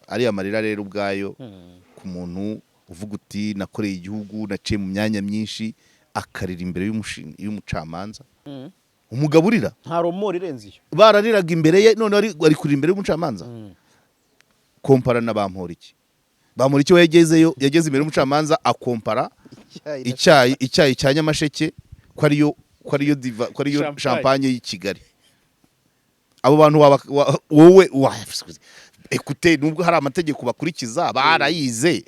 Ariya marira rero ubwayo ku muntu uvuga uti nakoreye igihugu, naciye mu myanya myinshi, akarira imbere y'umucamanza, umugabo urira. Nta romori irenze iyo. Barariraga imbere ye, none ari kurira imbere y'umucamanza. Kompara na Bamporiki. Bamporiki we yagezeyo, yageze imbere y'umucamanza akompara icyayi cya Nyamasheke ko ariyo diva, ko ariyo Champagne. Champagne y'i Kigali. Abo bantu wowe écoute, nubwo hari amategeko bakurikiza, barayize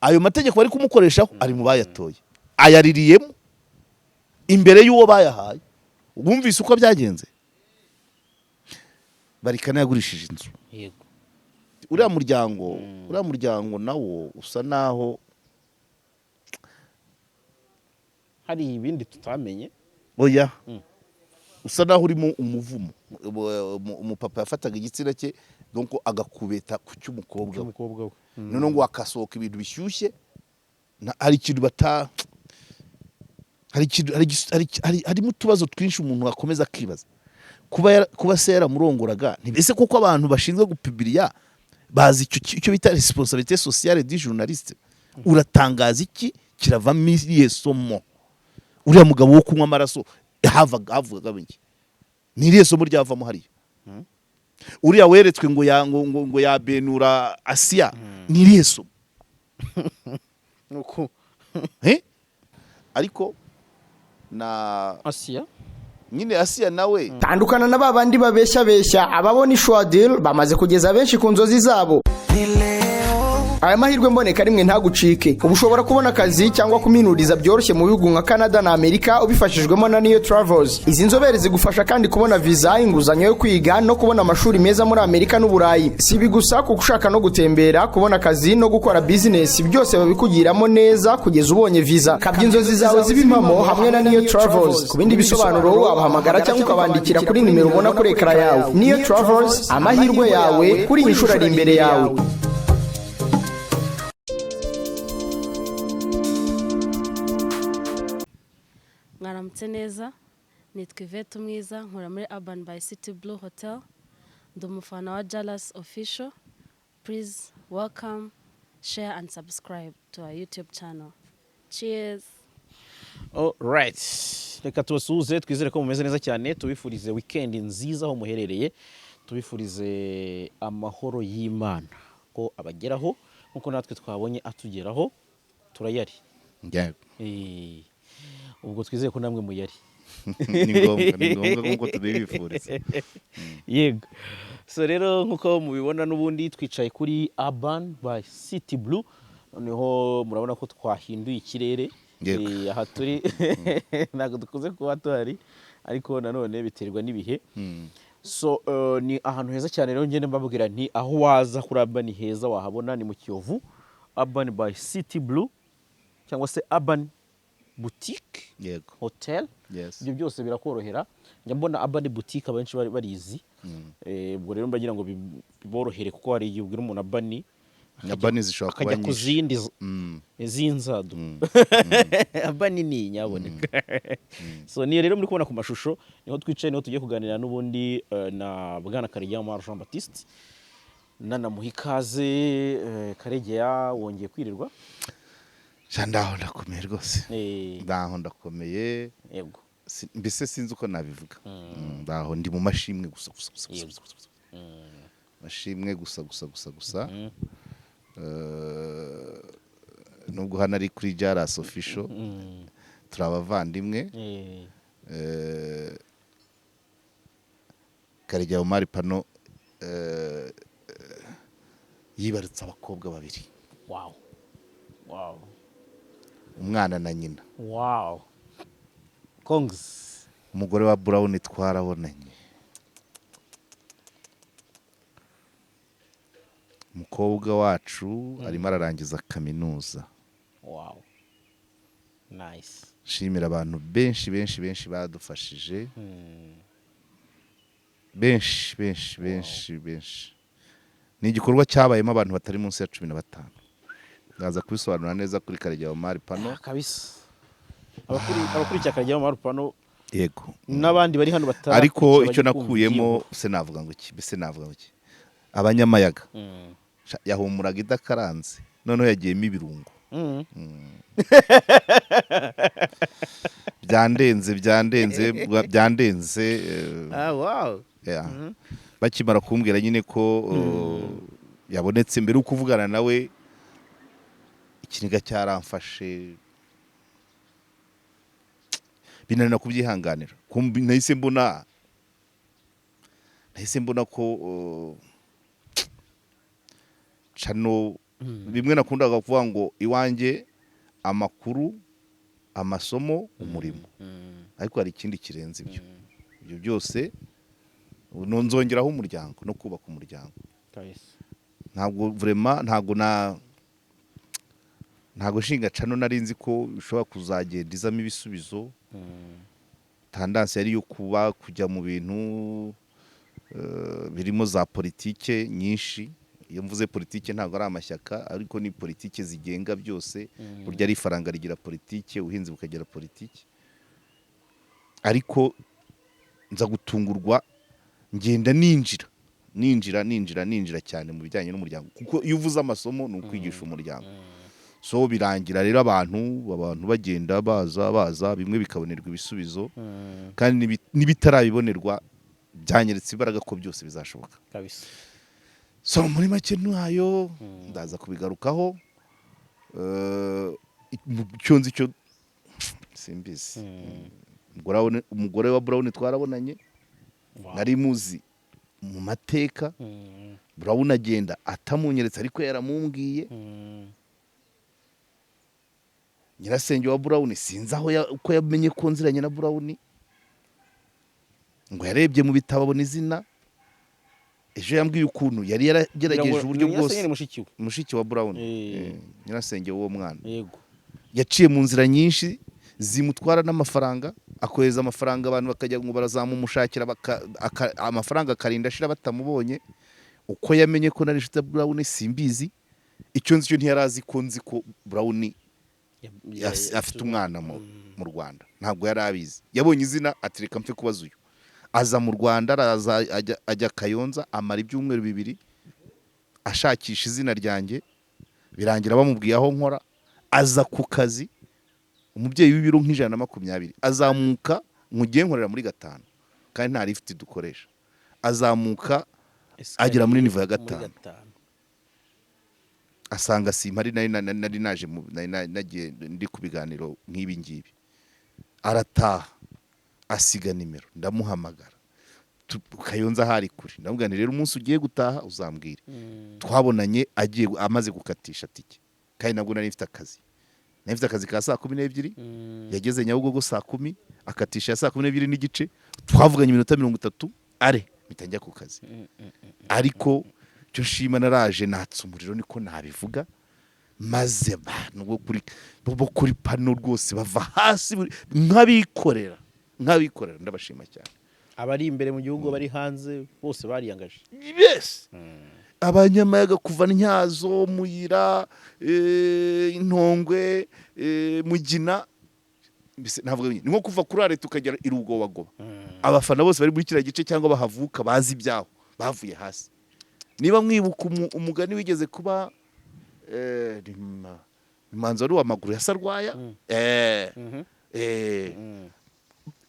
ayo mategeko bari kumukoreshaho, ari mu bayatoye, ayaririyemo imbere y'uwo bayahaye. Wumvise uko byagenze? Barikana yagurishije inzu. Uriya muryango nawo usa naho Hari ibindi tutamenye. Oya, usa naho urimo umuvumo. Umupapa yafataga igitsina cye, donc agakubeta ku cy'umukobwa we. Umukobwa we. Noneho ngo hakasohoka ibintu bishyushye. Hari ikintu bata, hari ikintu, harimo utubazo twinshi umuntu akomeza akibaza. Kuba se yaramurongoraga, ese kuko abantu bashinzwe gupibiriya bazi icyo bita responsabilité sociale du journaliste? Uratangaza iki, kiravamo irihe somo? Uriya mugabo wo kunywa amaraso havaga iki? Ni irihe somo ryavamo hariya? Uriya weretswe ngo ya ngo, ngo, ngo yabenura Asiya, ni irihe somo? Nuko. Eh? Ariko na Asiya. Nyine Asiya nawe. Tandukana na ba bandi babeshya beshya. Ababona ishwadil bamaze kugeza benshi ku nzozi zabo. Aya mahirwe mboneka rimwe ntagucike. Ubu ushobora kubona akazi cyangwa kuminuriza byoroshye mu bihugu nka Canada na Amerika ubifashijwemo na Niyo Travels. Izi nzobere zigufasha kandi kubona viza, inguzanyo yo kwiga no kubona amashuri meza muri Amerika n'Uburayi. Si ibi gusa, kuko ushaka no gutembera, kubona akazi no gukora bizinesi, byose babikugiramo neza kugeza ubonye viza. Kabya inzozi zawe zibe impamo hamwe na Niyo Travels. Ku bindi bisobanuro wabahamagara cyangwa ukabandikira kuri nimero ubona kuri ekara yawe. Niyo Travels, amahirwe yawe kuri iyi nshuro ari imbere yawe. Mwaramutse neza, nitwa Yvette Umwiza, nkora muri Urban by City Blue Hotel, ndi umufana wa Jalas Official. Please welcome, share and subscribe to our YouTube channel. Cheers! Alright. Reka tubasuhuze, twizere ko mumeze neza cyane, tubifurize weekend nziza aho muherereye, tubifurize amahoro y'Imana ko abageraho nkuko natwe twabonye atugeraho, turayari. Ubwo twizeye ko namwe muyari. Ni ngombwa, ni ngombwa nk'uko tubibifuriza. Yego. So rero nkuko mubibona, n'ubundi twicaye kuri Urban by City Blue, noneho murabona ko twahinduye ikirere. Aha turi ntabwo dukunze kuba tuhari, ariko nanone biterwa n'ibihe. So ni ahantu heza cyane rero. Ngende mbabwira nti aho waza kuri Urban heza wahabona ni mu Kiyovu, Urban by City Blue cyangwa se Urban Boutique Hotel. Ibyo byose birakorohera. Njya mbona Urban Boutique abenshi bari barizi. Ubwo rero mbagira ngo biborohere, kuko hari igihe ubwira umuntu Urban Na bani zishobora kuba akajya ku nyinshi. zindi z'inzado. Urban ni nyaboneka. So niyo rero muri kubona ku mashusho, niho twicaye, niho tugiye kuganira n'ubundi na bwana Karegeya Omar Jean Baptiste. Nanamuha ikaze. Karegeya, wongeye kwirirwa. Sha, ndaho ndakomeye rwose. Ndaho ndakomeye. Mbese sinzi uko nabivuga. Ndaho ndi mu mashimwe gusa gusa gusa gusa, gusa, gusa. Mashimwe gusa gusa gusa gusa. Nubwo hano ari kuri Jaras Official, turi abavandimwe. Karegeya Omar Pano yibarutse abakobwa babiri. Umwana na nyina. Wow, congs. Umugore wa Brown twarabonanye. Umukobwa wacu arimo ararangiza kaminuza. Wow, nice. Nshimira abantu benshi benshi benshi badufashije, benshi benshi benshi benshi. Ni igikorwa cyabayemo abantu batari munsi ya 15. Ndaza kubisobanura neza kuri Karegeya Omar Pano. Ah, kabisa, abakurikiye Karegeya Omar Pano n'abandi bari hano batara. Ariko icyo nakuyemo se navuga ngo iki? Mbese navuga ngo iki? Abanyamayaga. Yahumuraga idakaranze, noneho yagiyemo ibirungo. Byandenze, byandenze, byandenze. Ah, wow. Yeah. Bakimara kumbwira nyine ko yabonetse, mbere yo kuvugana nawe ikiniga cyaramfashe, binanira kubyihanganira. Nahise mbona ko channel bimwe nakundaga kuvuga ngo iwanjye amakuru, amasomo, umurimo, ariko hari ikindi kirenze ibyo byose. Ubu nzongeraho umuryango no kubaka umuryango. Ntabwo vraiment, ntabwo nshinga channel nari nzi ko bishobora kuzagenda izamo ibisubizo. Tendance yari yo kuba kujya mu bintu birimo za politike nyinshi. Iyo mvuze politike ntabwo ari amashyaka, ariko ni politike zigenga byose. Burya ari ifaranga rigira politike, ubuhinzi bukagira politike. Ariko nza gutungurwa, ngenda ninjira, ninjira, ninjira, ninjira cyane mu bijyanye n'umuryango, kuko iyo uvuze amasomo ni ukwigisha umuryango. So birangira rero abantu bagenda baza baza, bimwe bikabonerwa ibisubizo, kandi n'ibitarabibonerwa byanyeretse imbaraga ko byose bizashoboka. So muri make ntayo ndaza kubigarukaho. Icyo nzi cyo simbizi. Umugore wa Brown twarabonanye. Nari muzi mu mateka. Brown agenda atamunyeretse, ariko yaramumbwiye. Nyirasenge wa Brown sinzi aho uko yamenye ko nziranye na Brown, ngo yarebye mu bitabo abona izina. Ejo yambwiye ukuntu yari yaragerageje uburyo bwose. Ni mushiki we? Mushiki wa Brown. Nyirasenge w'uwo mwana. Yaciye mu nzira nyinshi zimutwara n'amafaranga, akohereza amafaranga, abantu bakajya ngo barazamumushakira, amafaranga akarinda ashira batamubonye. Uko yamenye ko nari inshuti ya Brown simbizi. Icyo nzi cyo, ntiyari azi ko nzi ko Brown afite umwana mu Rwanda. Ntabwo yari abizi. Yabonye izina ati: "Reka mpfe kubaza uyu." Aza mu Rwanda, araza ajya Kayonza, amara ibyumweru 2 ashakisha izina ryanjye, birangira bamubwiye aho nkora. Aza ku kazi, umubyeyi w'ibiro nka 120, azamuka mugiye nkorera muri gatanu kandi nta lift dukoresha, azamuka agera muri niveau ya Muri gatanu. gatanu. Asanga simpari, nari naje nari nagiye ndi ku biganiro nk'ibi ngibi. Arataha, asiga nimero, ndamuhamagara. Kayonza hari kure. Ndamubwira nti: "Rero umunsi ugiye gutaha uzambwire." Twabonanye agiye amaze gukatisha tike, kandi nabwo nari mfite akazi, nari mfite akazi ka saa 12. Yageze Nyabugogo saa 10, akatisha ya saa 12:30. Twavuganye iminota 30, are mpita njya ku kazi. Ariko icyo nshima, naraje natsa umuriro, niko nabivuga, maze abantu bo kuri pano rwose bava hasi nk'abikorera. Ndabashima cyane. Abari imbere mu gihugu, bari hanze, bose bariyangaje. Yes, abanyamayaga kuva Ntyazo, Muyira, Intongwe, Mugina, mbese navuga ni nko kuva kuri leta ukagera i Rugobagoba. Abafana bose bari muri kiriya gice cyangwa bahavuka bazi ibyaho bavuye hasi. Niba mwibuka umugani wigeze kuba, ni manzi wari uw'amaguru ya Sarwaya,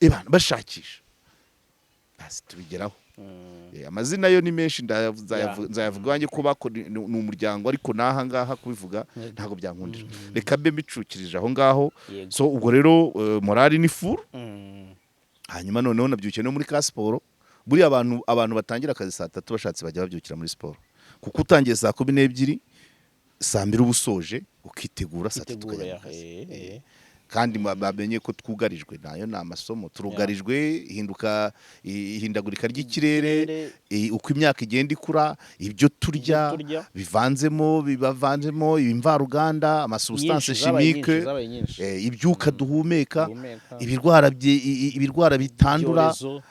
ebana bashakisha basi tubigeraho. Amazina yo ni menshi, nzayavuga iwanjye ko ni umuryango, ariko n'aha ngaha kubivuga ntabwo byankundira. Reka mbe mbicukirije aho ngaho. So ubwo rero morale ni full. Hanyuma noneho nabyukiye no muri ka siporo. Buriya abantu batangira akazi saa 3 bashatse bajya babyukira muri siporo, kuko utangiye saa 12, saa 2 uba usoje, ukitegura saa 3 Kwitegura ukajya ya mu kazi. Kandi bamenye ko twugarijwe, nayo ni amasomo. Turugarijwe ihindagurika ry'ikirere, Ikirere. Uko imyaka igenda ikura, ibyo turya Ibyo turya. bivanzemo imvaruganda, amasubstance Nyinshi, zabaye chimique, nyinshi, zabaye nyinshi. Ibyuka duhumeka, Duhumeka. ibirwara bitandura. Ibyorezo.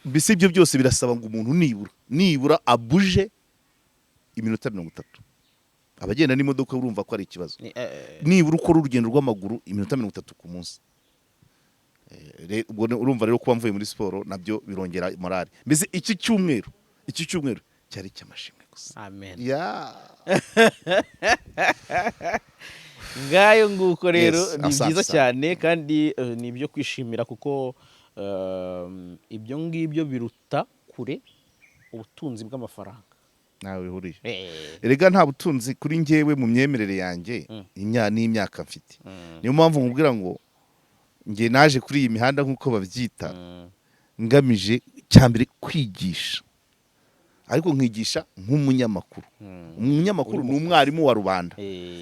Mbese ibyo byose birasaba ngo umuntu nibura abuje iminota 30. Abagenda n'imodoka urumva ko ari ikibazo. Nibura ukora urugendo rw'amaguru iminota 30 ku munsi. Ubwo urumva rero kuba mvuye muri siporo nabyo birongera morale. Mbese iki cyumweru cyari icy'amashimwe. gusa. Amen. Yeah. Ngayo nguko rero. Yes, Ni asante byiza sana. cyane kandi ni ibyo kwishimira kuko ibyo ngibyo biruta kure ubutunzi bw'amafaranga. Ntawe bihuriye. Erega nta butunzi kuri njyewe mu myemerere yanjye n'imyaka mfite. Niyo mpamvu nkubwira ngo njye naje kuri iyi mihanda, nk'uko babyita, ngamije cyambere kwigisha, ariko nkigisha nk'umunyamakuru. Umunyamakuru ni umwarimu wa rubanda.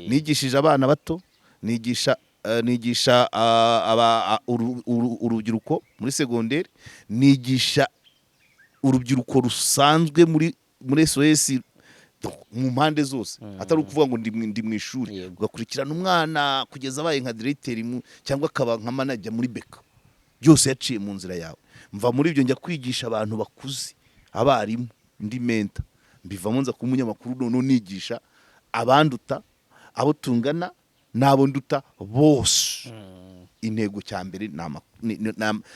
Nigishije abana bato, nigisha urubyiruko muri segonderi, nigisha urubyiruko rusanzwe muri SOS mu mpande zose, atari ukuvuga ngo ndi mu ishuri. Ugakurikirana umwana kugeza abaye nka diregiteri cyangwa akaba nka manager muri BK, byose yaciye mu nzira yawe. Mva muri ibyo njya kwigisha abantu bakuze, abarimu, ndi mentor. Mbivamo nza kuba umunyamakuru, noneho nigisha abanduta, abo tungana n'abo nduta bose. Intego cya mbere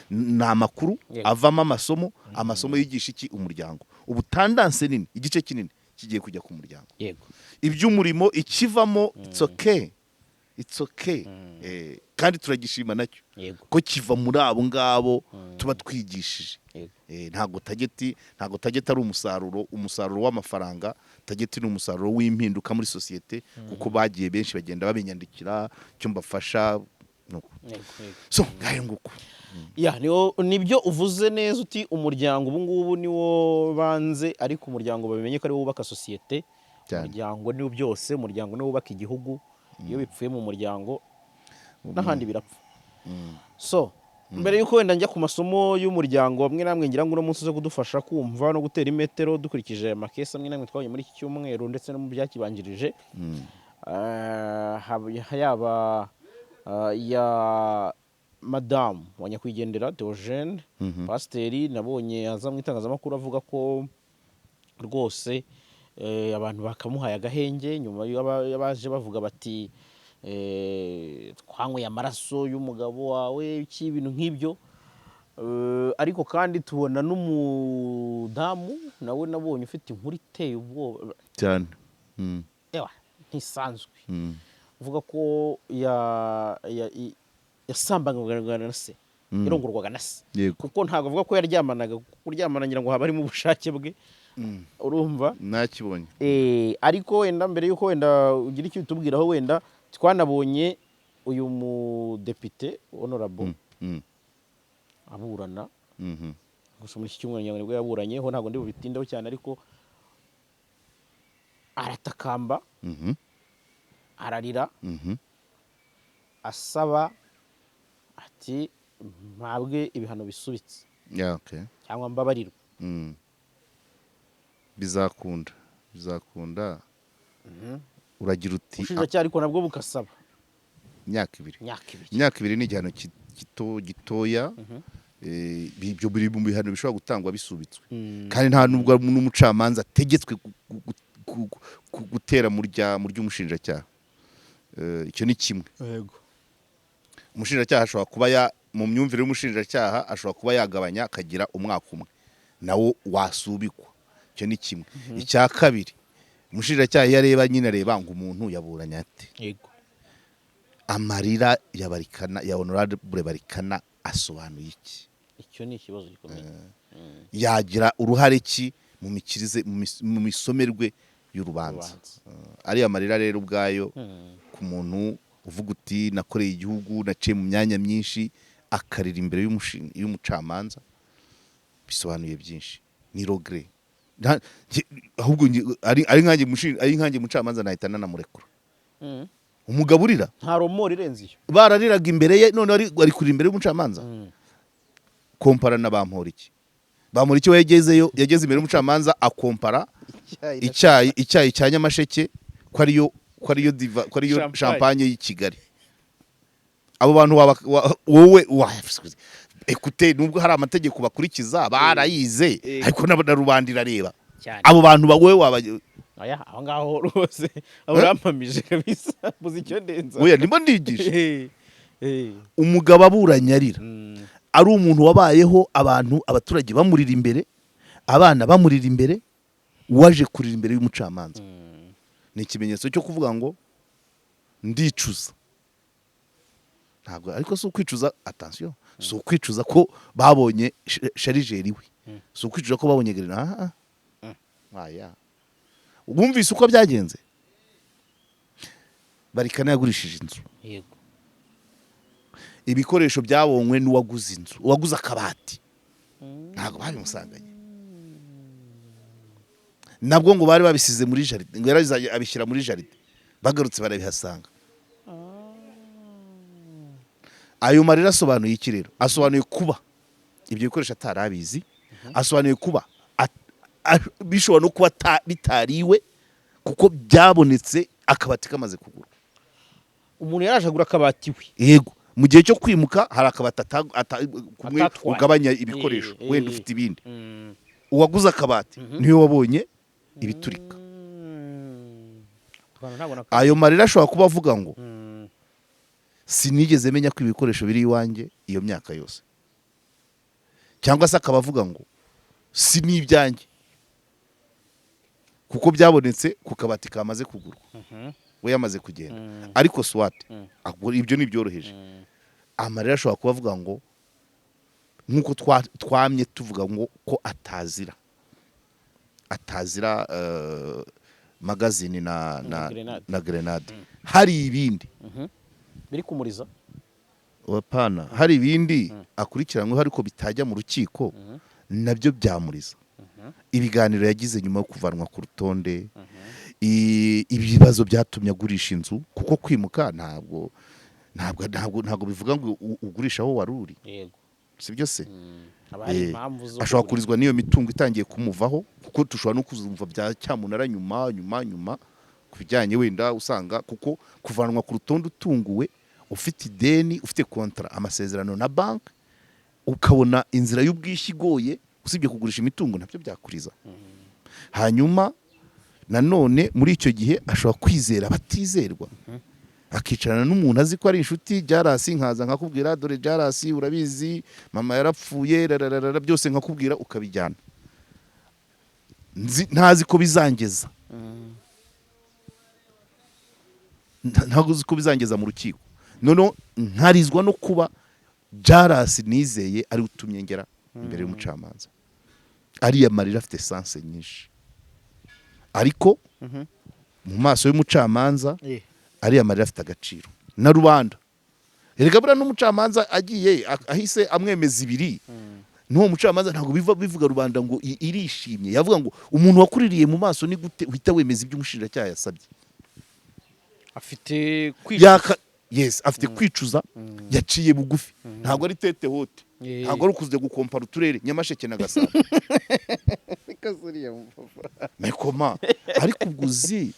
ni amakuru avamo amasomo. Amasomo yigisha iki umuryango? Ubu tendance nini, igice kinini kigiye kujya ku muryango. Iby'umurimo ikivamo, it's okay, it's okay. Kandi turagishima nacyo ko kiva muri abo ngabo tuba twigishije. Ntabwo target ari umusaruro w'amafaranga. Target ni umusaruro w'impinduka muri sosiyete, kuko bagiye benshi bagenda babinyandikira icyo mbafasha nuko. Yego, yego. So ngayo nguko. Ya, nibyo uvuze neza uti umuryango ubu ngubu niwo banze, ariko umuryango babimenye ko ari wo wubaka sosiyete. Cyane. Umuryango niwo byose, umuryango niwo wubaka igihugu. Iyo bipfuye mu muryango, n'ahandi birapfa. So mbere y'uko wenda njya ku masomo y'umuryango amwe namwe, ngira ngo uno munsi uze kudufasha kumva no gutera imetero dukurikije ama case amwe namwe twabonye muri iki cyumweru ndetse no mu byakibanjirije. Yaba ya madamu wa nyakwigendera Theogene, pasiteri, nabonye aza mu itangazamakuru avuga ko rwose abantu bakamuhaye agahenge nyuma y'abaje bavuga bati twanyweye amaraso y'umugabo wawe, iki, ibintu nk'ibyo. Ariko kandi tubona n'umudamu nawe nabonye ufite inkuru iteye ubwoba Cyane. Ewa, ntisanzwe, uvuga ko yasambanywaga na se, yarongorwaga na se. Kuko ntabwo avuga ko yaryamanaga, kuko kuryamana ngira ngo haba harimo ubushake bwe, urumva? Nakibonye. Ariko wenda mbere y'uko wenda ugira icyo utubwiraho, wenda twanabonye uyu mudepite honorable aburana gusa muri iki cyumweru ngira ngo nibwo yaburanyeho. Ntabwo ndi bubitindeho cyane, ariko aratakamba, ararira, asaba ati mpabwe ibihano bisubitse Yeah, okay. cyangwa mbabarirwe. Bizakunda, bizakunda. Uragira uti Ubushinjacyaha ariko nabwo bukasaba imyaka 2. Imyaka 2. Imyaka 2 ni igihano gito, gitoya. Ibyo biri mu bihano bishobora gutangwa bisubitswe, kandi nta nubwo n'umucamanza ategetswe gutera mu ry'umushinjacyaha. Icyo ni kimwe. Umushinjacyaha ashobora kuba ya mu myumvire y'umushinjacyaha ashobora kuba yagabanya akagira umwaka umwe, nawo wasubikwa. Icyo ni kimwe. Icya kabiri, umushinjacyaha iyo areba nyine, areba ngo umuntu yaburanye ate. Amarira ya Barikana, ya Honorable Barikana, asobanuye iki? Icyo ni ikibazo gikomeye. Yagira uruhare ki mu mikirize, mu misomerwe y'urubanza? Urubanza. Ariya marira rero ubwayo, ku muntu uvuga uti nakoreye igihugu, naciye mu myanya myinshi, akarira imbere y'umucamanza, bisobanuye byinshi, ni regret. Ahubwo ari nkanjye mucamanza nahita nanamurekura. Umugabo urira. Nta remords irenze iyo. Barariraga imbere ye, none ari kurira imbere y'umucamanza. Kompara na Bamporiki. Bamporiki we yagezeyo, yageze imbere y'umucamanza akompara icyayi cya Nyamasheke ko ariyo diva, ko ariyo Champagne. Champagne y'i Kigali. Abo bantu wowe ekute, nubwo hari amategeko bakurikiza barayize, ariko na rubanda irareba. Cyane. Abo bantu wowe waba Oya, aho ngaho rwose urampamije kabisa, mbuze icyo ndenza. Oya, ndimo ndigisha. Umugabo aburanye arira, ari umuntu wabayeho abantu, abaturage bamurira imbere, abana bamurira imbere. Waje kurira imbere y'umucamanza ni ikimenyetso cyo kuvuga ngo ndicuza. Ntabwo ariko si ukwicuza, attention, si ukwicuza ko babonye chargeur iwe, si ukwicuza ko babonye grenade. Aya, wumvise uko byagenze? Barikana yagurishije inzu. Ibikoresho byabonywe n'uwaguze inzu, uwaguze akabati, ntabwo babimusanganye. Nabwo ngo bari babisize muri jardin, ngo yarabizanye abishyira muri jardin, bagarutse barabihasanga. Ayo marira asobanuye iki rero? Asobanuye kuba ibyo bikoresho atari abizi, asobanuye kuba bishobora no kuba bitariwe, kuko byabonetse akabati kamaze kugurwa. Umuntu yaraje agura akabati we. Yego, mu gihe cyo kwimuka hari akabati kumwe Atatwaye. ugabanya ibikoresho, wenda ufite ibindi. Uwaguze akabati niwe wabonye ibiturika. Abantu ntabwo Ayo marira ashobora kuba avuga ngo sinigeze menya ko ibikoresho biri iwanjye iyo myaka yose, cyangwa se akaba avuga ngo si n'ibyanjye kuko byabonetse ku kabati kamaze kugurwa, we yamaze kugenda. Ariko swat ibyo ni ibyoroheje. Amarira ashobora kuba avuga ngo nk'uko twamye tuvuga ngo ko atazira magazine na grenade. Na grenade, hari ibindi biri kumuriza. Wapana, hari ibindi akurikiranyweho ariko bitajya mu rukiko, nabyo byamuriza. Ibiganiro yagize nyuma yo kuvanwa ku rutonde, ibibazo byatumye agurisha inzu, kuko kwimuka ntabwo bivuga ngo ugurisha aho wari uri. Sibyo se? Haba hari impamvu zo Ashobora kugura. kurizwa n'iyo mitungo itangiye kumuvaho, kuko dushobora no kuzumva bya cyamunara nyuma nyuma nyuma ku bijyanye wenda usanga, kuko kuvanwa ku rutonde utunguwe, ufite ideni, ufite contrat, amasezerano na banki, ukabona inzira y'ubwishyu igoye, usibye kugurisha imitungo, nabyo byakuriza. Hanyuma nanone muri icyo gihe ashobora kwizera abatizerwa, akicarana n'umuntu azi ko ari inshuti Jarasi, nkaza nkakubwira: "Dore Jarasi, urabizi mama yarapfuye, rararara," byose nkakubwira ukabijyana. Ntazi ko bizangeza, ntabwo uzi ko bizangeza mu rukiko, noneho nkarizwa no kuba Jarasi nizeye ari utumye ngera imbere y'umucamanza. Ariya marira afite sens nyinshi, ariko mu maso y'umucamanza ariya marira afite agaciro na rubanda. Erega buriya n'umucamanza agiye ahise amwemeza ibiri n'uwo mucamanza, ntabwo biva bivuga rubanda ngo irishimye. Yavuga ngo umuntu wakuririye mu maso, ni gute uhita wemeza ibyo umushinjacyaha yasabye? Afite kwicuza. Yaka, yes, afite kwicuza, yaciye bugufi, ntabwo ari tête haute. Ntabwo ari ukuza gukompara uturere Nyamasheke na Gasabo mekoma. Ariko ubwo uzi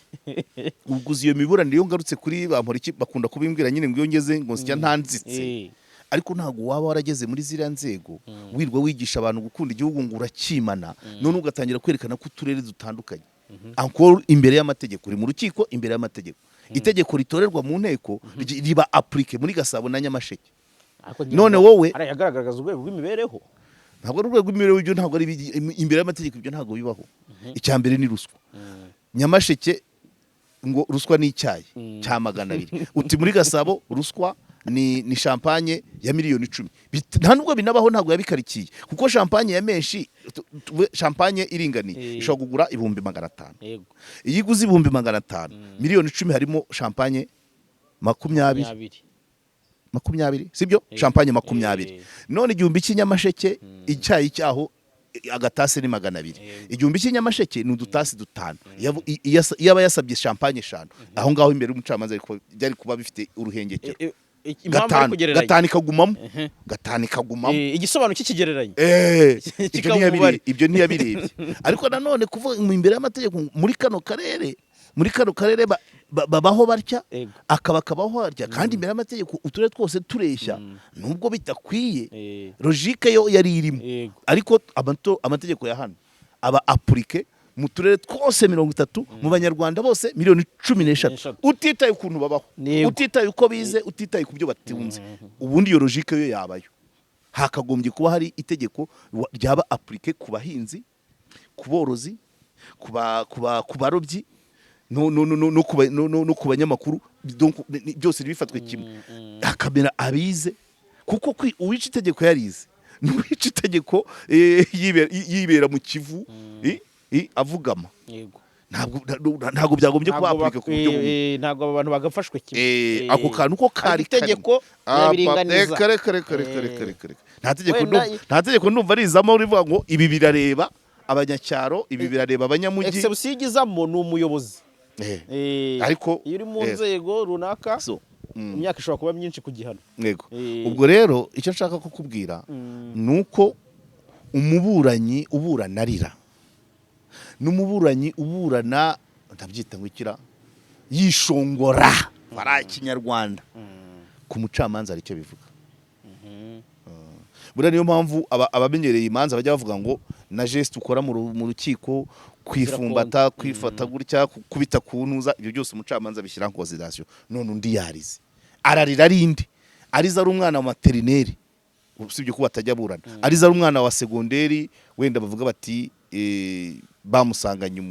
iyo miburanire, iyo ngarutse kuri Bamporiki, bakunda kubimbwira nyine ngo iyo ngeze ngo nsya ntanzitse. Ariko ntabwo waba warageze muri ziriya nzego wirwa wigisha abantu gukunda igihugu ngo urakimana, none ugatangira kwerekana ko uturere dutandukanye. Encore imbere y'amategeko, uri mu rukiko imbere y'amategeko, itegeko ritorerwa mu nteko riba appliqué muri Gasabo na Nyamasheke. Ariko ngira None ngo wowe hariya yagaragaza urwego rw'imibereho. Ntabwo ari urwego rw'imibereho ibyo, ntabwo ari imbere y'amategeko, ibyo ntabwo bibaho. Icya mbere ni ruswa. Nyamasheke ngo ruswa ni icyayi cya 200, uti muri Gasabo ruswa ni champagne ya miliyoni 10. Nta nubwo binabaho, ntabwo yabikarikiye, kuko champagne ya menshi, champagne iringaniye ishobora kugura 500,000. Iyo iguze 500,000, miliyoni 10 harimo champagne 20. 20. 20, sibyo? Champagne 20. None 1000 cy'inyamasheke, icyayi cyaho agatasi ni 200. 1000 cy'inyamasheke ni udutasi dutanu. Iyo aba yasabye champagne eshanu, aho ngaho imbere y'umucamanza ariko byari kuba bifite uruhengekero. Impamvu ari Gatanu kugereranya. Gatanu ikagumamo, gatanu ikagumamo. Igisobanuro cy'ikigereranyo Ibyo kikaba umubare. Ibyo ntiyabirebye. Ariko nanone kuvuga mu imbere y'amategeko muri kano karere babaho batya, akaba kabaho harya, kandi imbere y'amategeko uturere twose tureshya, nubwo bidakwiye, logique yo yari irimo. Ariko amategeko ya hano aba appliqué mu turere twose 30, mu Banyarwanda bose miliyoni 13, Eshatu. utitaye ukuntu babaho, utitaye uko bize, utitaye ku byo batunze. Ubundi iyo logique yo yabayo, hakagombye kuba hari itegeko ryaba appliqué ku bahinzi, ku borozi, ku barobyi no ku banyamakuru. Donc, byose ntibifatwe kimwe, hakamera abize, kuko uwica itegeko yarize n'uwica itegeko yibera mu Kivu, avugama. Ntabwo byagombye kuba Ntabwo appliqué ku buryo bumwe. Ntabwo abo bantu bagafashwe kimwe. Ako kantu ko kari Ariko itegeko karimo. rirabiringaniza. Reka, reka, reka, reka, reka, reka, reka. Nta tegeko nta tegeko ndumva rizamo rivuga ngo ibi birareba abanyacyaro, ibi birareba abanyamujyi. Exception igizamo ni umuyobozi. Ariko iyo uri mu nzego runaka, so, imyaka ishobora kuba myinshi ku gihano. Yego. Ubwo rero icyo nshaka kukubwira ni uko umuburanyi uburana arira n'umuburanyi uburana, ndabyita ngo ikira, yishongora bara Ikinyarwanda, ku mucamanza hari icyo bivuga. Buriya niyo mpamvu abamenyereye imanza bajya bavuga ngo na geste ukora mu rukiko, kwifumbata, kwifata gutya, kubita ku ntuza, ibyo byose umucamanza bishyira en considération. None undi yarize, ararira ari inde? Arize ari umwana wa maternelle, usibye ko batajya aburana, arize ari umwana wa segonderi, wenda bavuga bati bamusanganye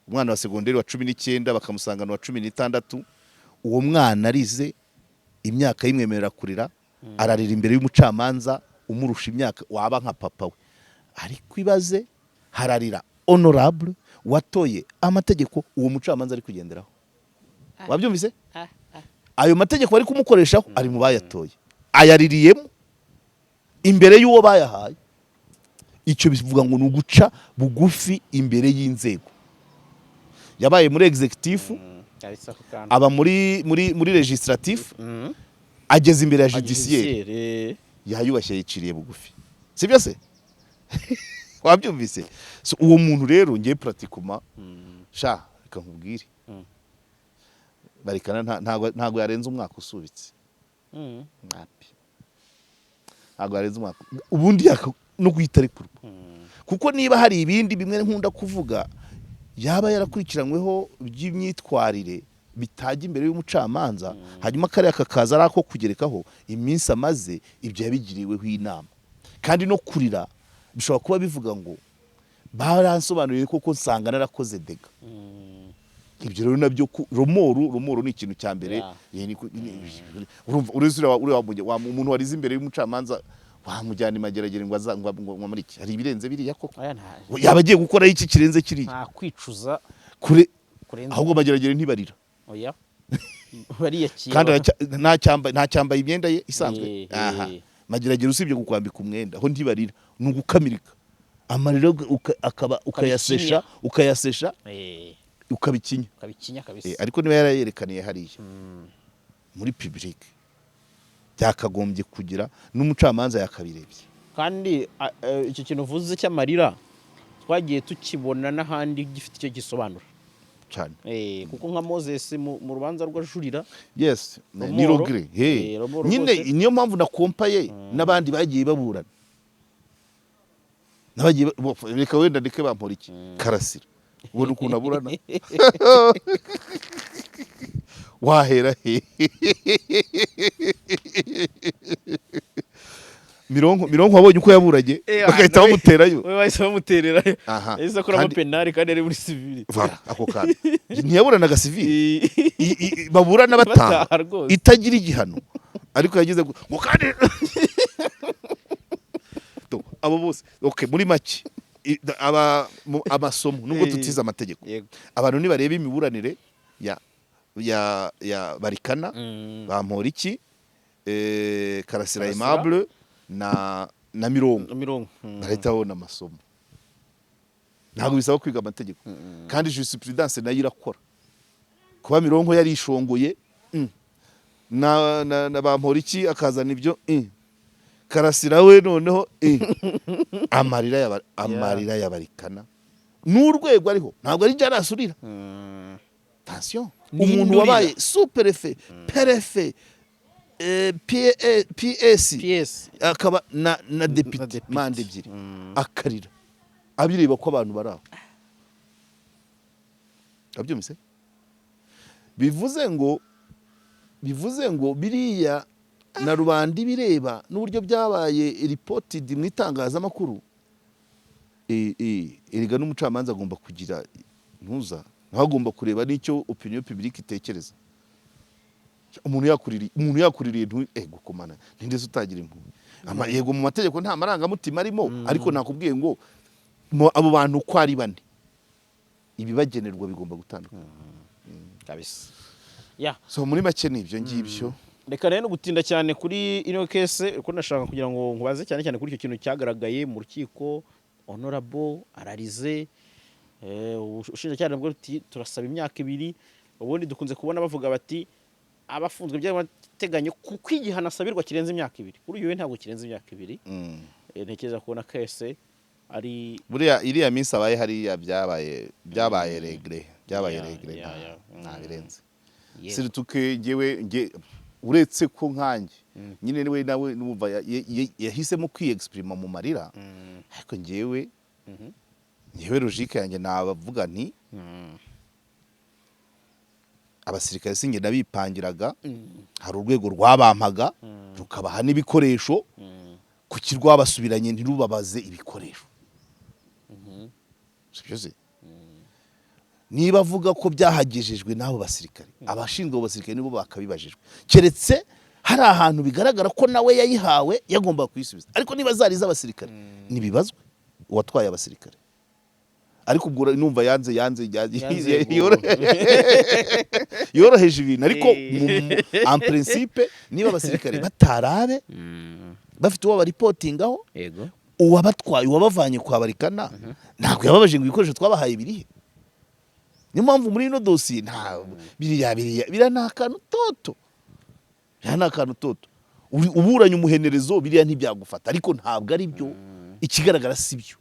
umwana wa segonderi wa 19, bakamusangana wa 16. Uwo mwana arize, imyaka yimwemerera kurira, ararira imbere y'umucamanza umurusha imyaka, waba nka papa we. Ariko ibaze hararira honorable watoye amategeko uwo mucamanza ari kugenderaho. Wabyumvise? Ayo mategeko bari kumukoreshaho ari mu bayatoye, ayaririyemo imbere y'uwo bayahaye. Icyo bivuga ngo ni uguca bugufi imbere y'inzego. Yabaye muri executive, Yahise ako kantu. aba muri legislatif, ageze imbere ya judiciaire, Judiciaire, yayubashye, yiciriye bugufi, sibyo se? Wabyumvise? So, uwo muntu rero ngiye pratiquement, sha, reka nkubwire, barikana ntago yarenze umwaka usubitse. Mwapi, ntabwo yarenze umwaka. Ubundi no guhita arekurwa, kuko niba hari ibindi bimwe nkunda kuvuga yaba yarakurikiranyweho by'imyitwarire bitajya imbere y'umucamanza, hanyuma kariya kakaza ari ako kugerekaho iminsi amaze, ibyo yabigiriweho inama. Kandi no kurira bishobora kuba bivuga ngo baransobanuriye koko nsanga narakoze dégâts. Ibyo rero nabyo remords ni ikintu cya mbere. Urumva uretse uriya umuntu warize imbere y'umucamanza, wamujyana imageragere ngo aza ngo muri iki hari ibirenze biriya koko? Aya nta Yaba agiye gukora iki kirenze kiriya? Nta kwicuza Kure. kurenza. Ahubwo mageragere ntibarira. Oya, bariyakira. Kandi ntacyambaye imyenda ye isanzwe. Aha. Mageragere usibye kukwambika umwenda ho ntibarira, ni ugukamirika amarira, akaba ukayasesha, ukabikinya. Ukabikinya kabisa. Ariko niba yarayerekaniye hariya muri public, byakagombye kugira n'umucamanza yakabirebye. Kandi icyo kintu uvuze cy'amarira twagiye tukibona n'ahandi gifite icyo gisobanura. Cyane. Kuko nka Moses mu rubanza rw'ajurira. Yes, ni Remords. Regret, hey. Remords Nyine rwose. niyo mpamvu nakompaye n'abandi bagiye baburana, n'abagiye reka wenda ndeke bampora iki, Karasira, ubona ukuntu aburana, wahera he? Mironko wabonye uko yaburanye, bagahita bamuterayo. We bahise bamuterera. Aha. Yahise akoramo Kandi pénal kandi ari muri civil. Voilà, ako kantu, ntiyaburanaga civil, baburana bataha. Bataha rwose. Itagira igihano, ariko yagize ngo kandi abo bose, okay, muri make aba amasomo nubwo tutize amategeko, abantu nibareba imiburanire ya Barikana, Bamporiki, Karasira Karasira. Aimable na Mirongo, Mirongo. Barahita babona amasomo. Ntabwo bisaba kwiga amategeko, kandi jurisprudence nayo irakora. Kuba Mironko yarishongoye, na Bamporiki akazana ibyo, Karasira we noneho, amarira yabarikana n'urwego ariho, ntabwo ari jarasurira. Attention, Ni umuntu indurira. wabaye sous-préfet, préfet, PS, PS, akaba na depite, depite. Manda ebyiri, akarira abireba ko abantu bari aho. Abyumvise? Bivuze ngo biriya na rubanda ibireba n'uburyo byabaye reported mu itangazamakuru. Erega n'umucamanza agomba kugira ntuza, nawe agomba kureba n'icyo opinion publique itekereza. Umuntu yakuririye ntu ego komana, ntinde se utagira impuhwe? Yego, mu mategeko nta marangamutima arimo, ariko nakubwiye ngo abo bantu uko ari bane, ibibagenerwa bigomba gutandukana. Kabisa, ya. So muri make ni ibyo ngibyo. Reka rero no gutinda cyane kuri ino case, kuko ndashaka kugira ngo nkubaze cyane cyane kuri icyo kintu cyagaragaye mu rukiko. Honorable ararize, ubushinjacyaha nabwo buti turasaba imyaka 2. Ubundi dukunze kubona bavuga bati abafunzwe by'agateganyo kuko igihano asabirwa kirenze imyaka 2. Kuri uyu we ntabwo kirenze imyaka 2. Ntekereza kubona case ari Buriya iriya minsi abaye hariya byabaye réglé, byabaye réglé, nta birenze. Surtout que njyewe uretse ko nkanjye nyine we nawe numva yahisemo kwiyexprima mu marira, ariko njyewe logique yanjye nabavuga nti abasirikare sinjye nabipangiraga, hari urwego rwabampaga rukabaha n'ibikoresho. Kuki rwabasubiranye ntirubabaze ibikoresho? Sibyo se? Niba avuga ko byahagejejwe n'abo basirikare, abashinzwe abo basirikare nibo bakabibajijwe, keretse hari ahantu bigaragara ko nawe yayihawe yagombaga kuyisubiza. Ariko niba zari iz'abasirikare, ntibibazwe uwatwaye abasirikare. Ariko ubwo numva yanze Yanze. Yoroheje ibintu, ariko en principe niba abasirikare batarabe bafite uwo baripotingaho, uwabatwaye, uwabavanye kwa Barikana, ntabwo yababaje ngo ibikoresho twabahaye birihe? Niyo mpamvu muri ino dosiye nta biriya ni akantu toto, biriya ni akantu toto. Uburanye umuhenerezo, biriya ntibyagufata, ariko ntabwo ari byo, ikigaragara si byo.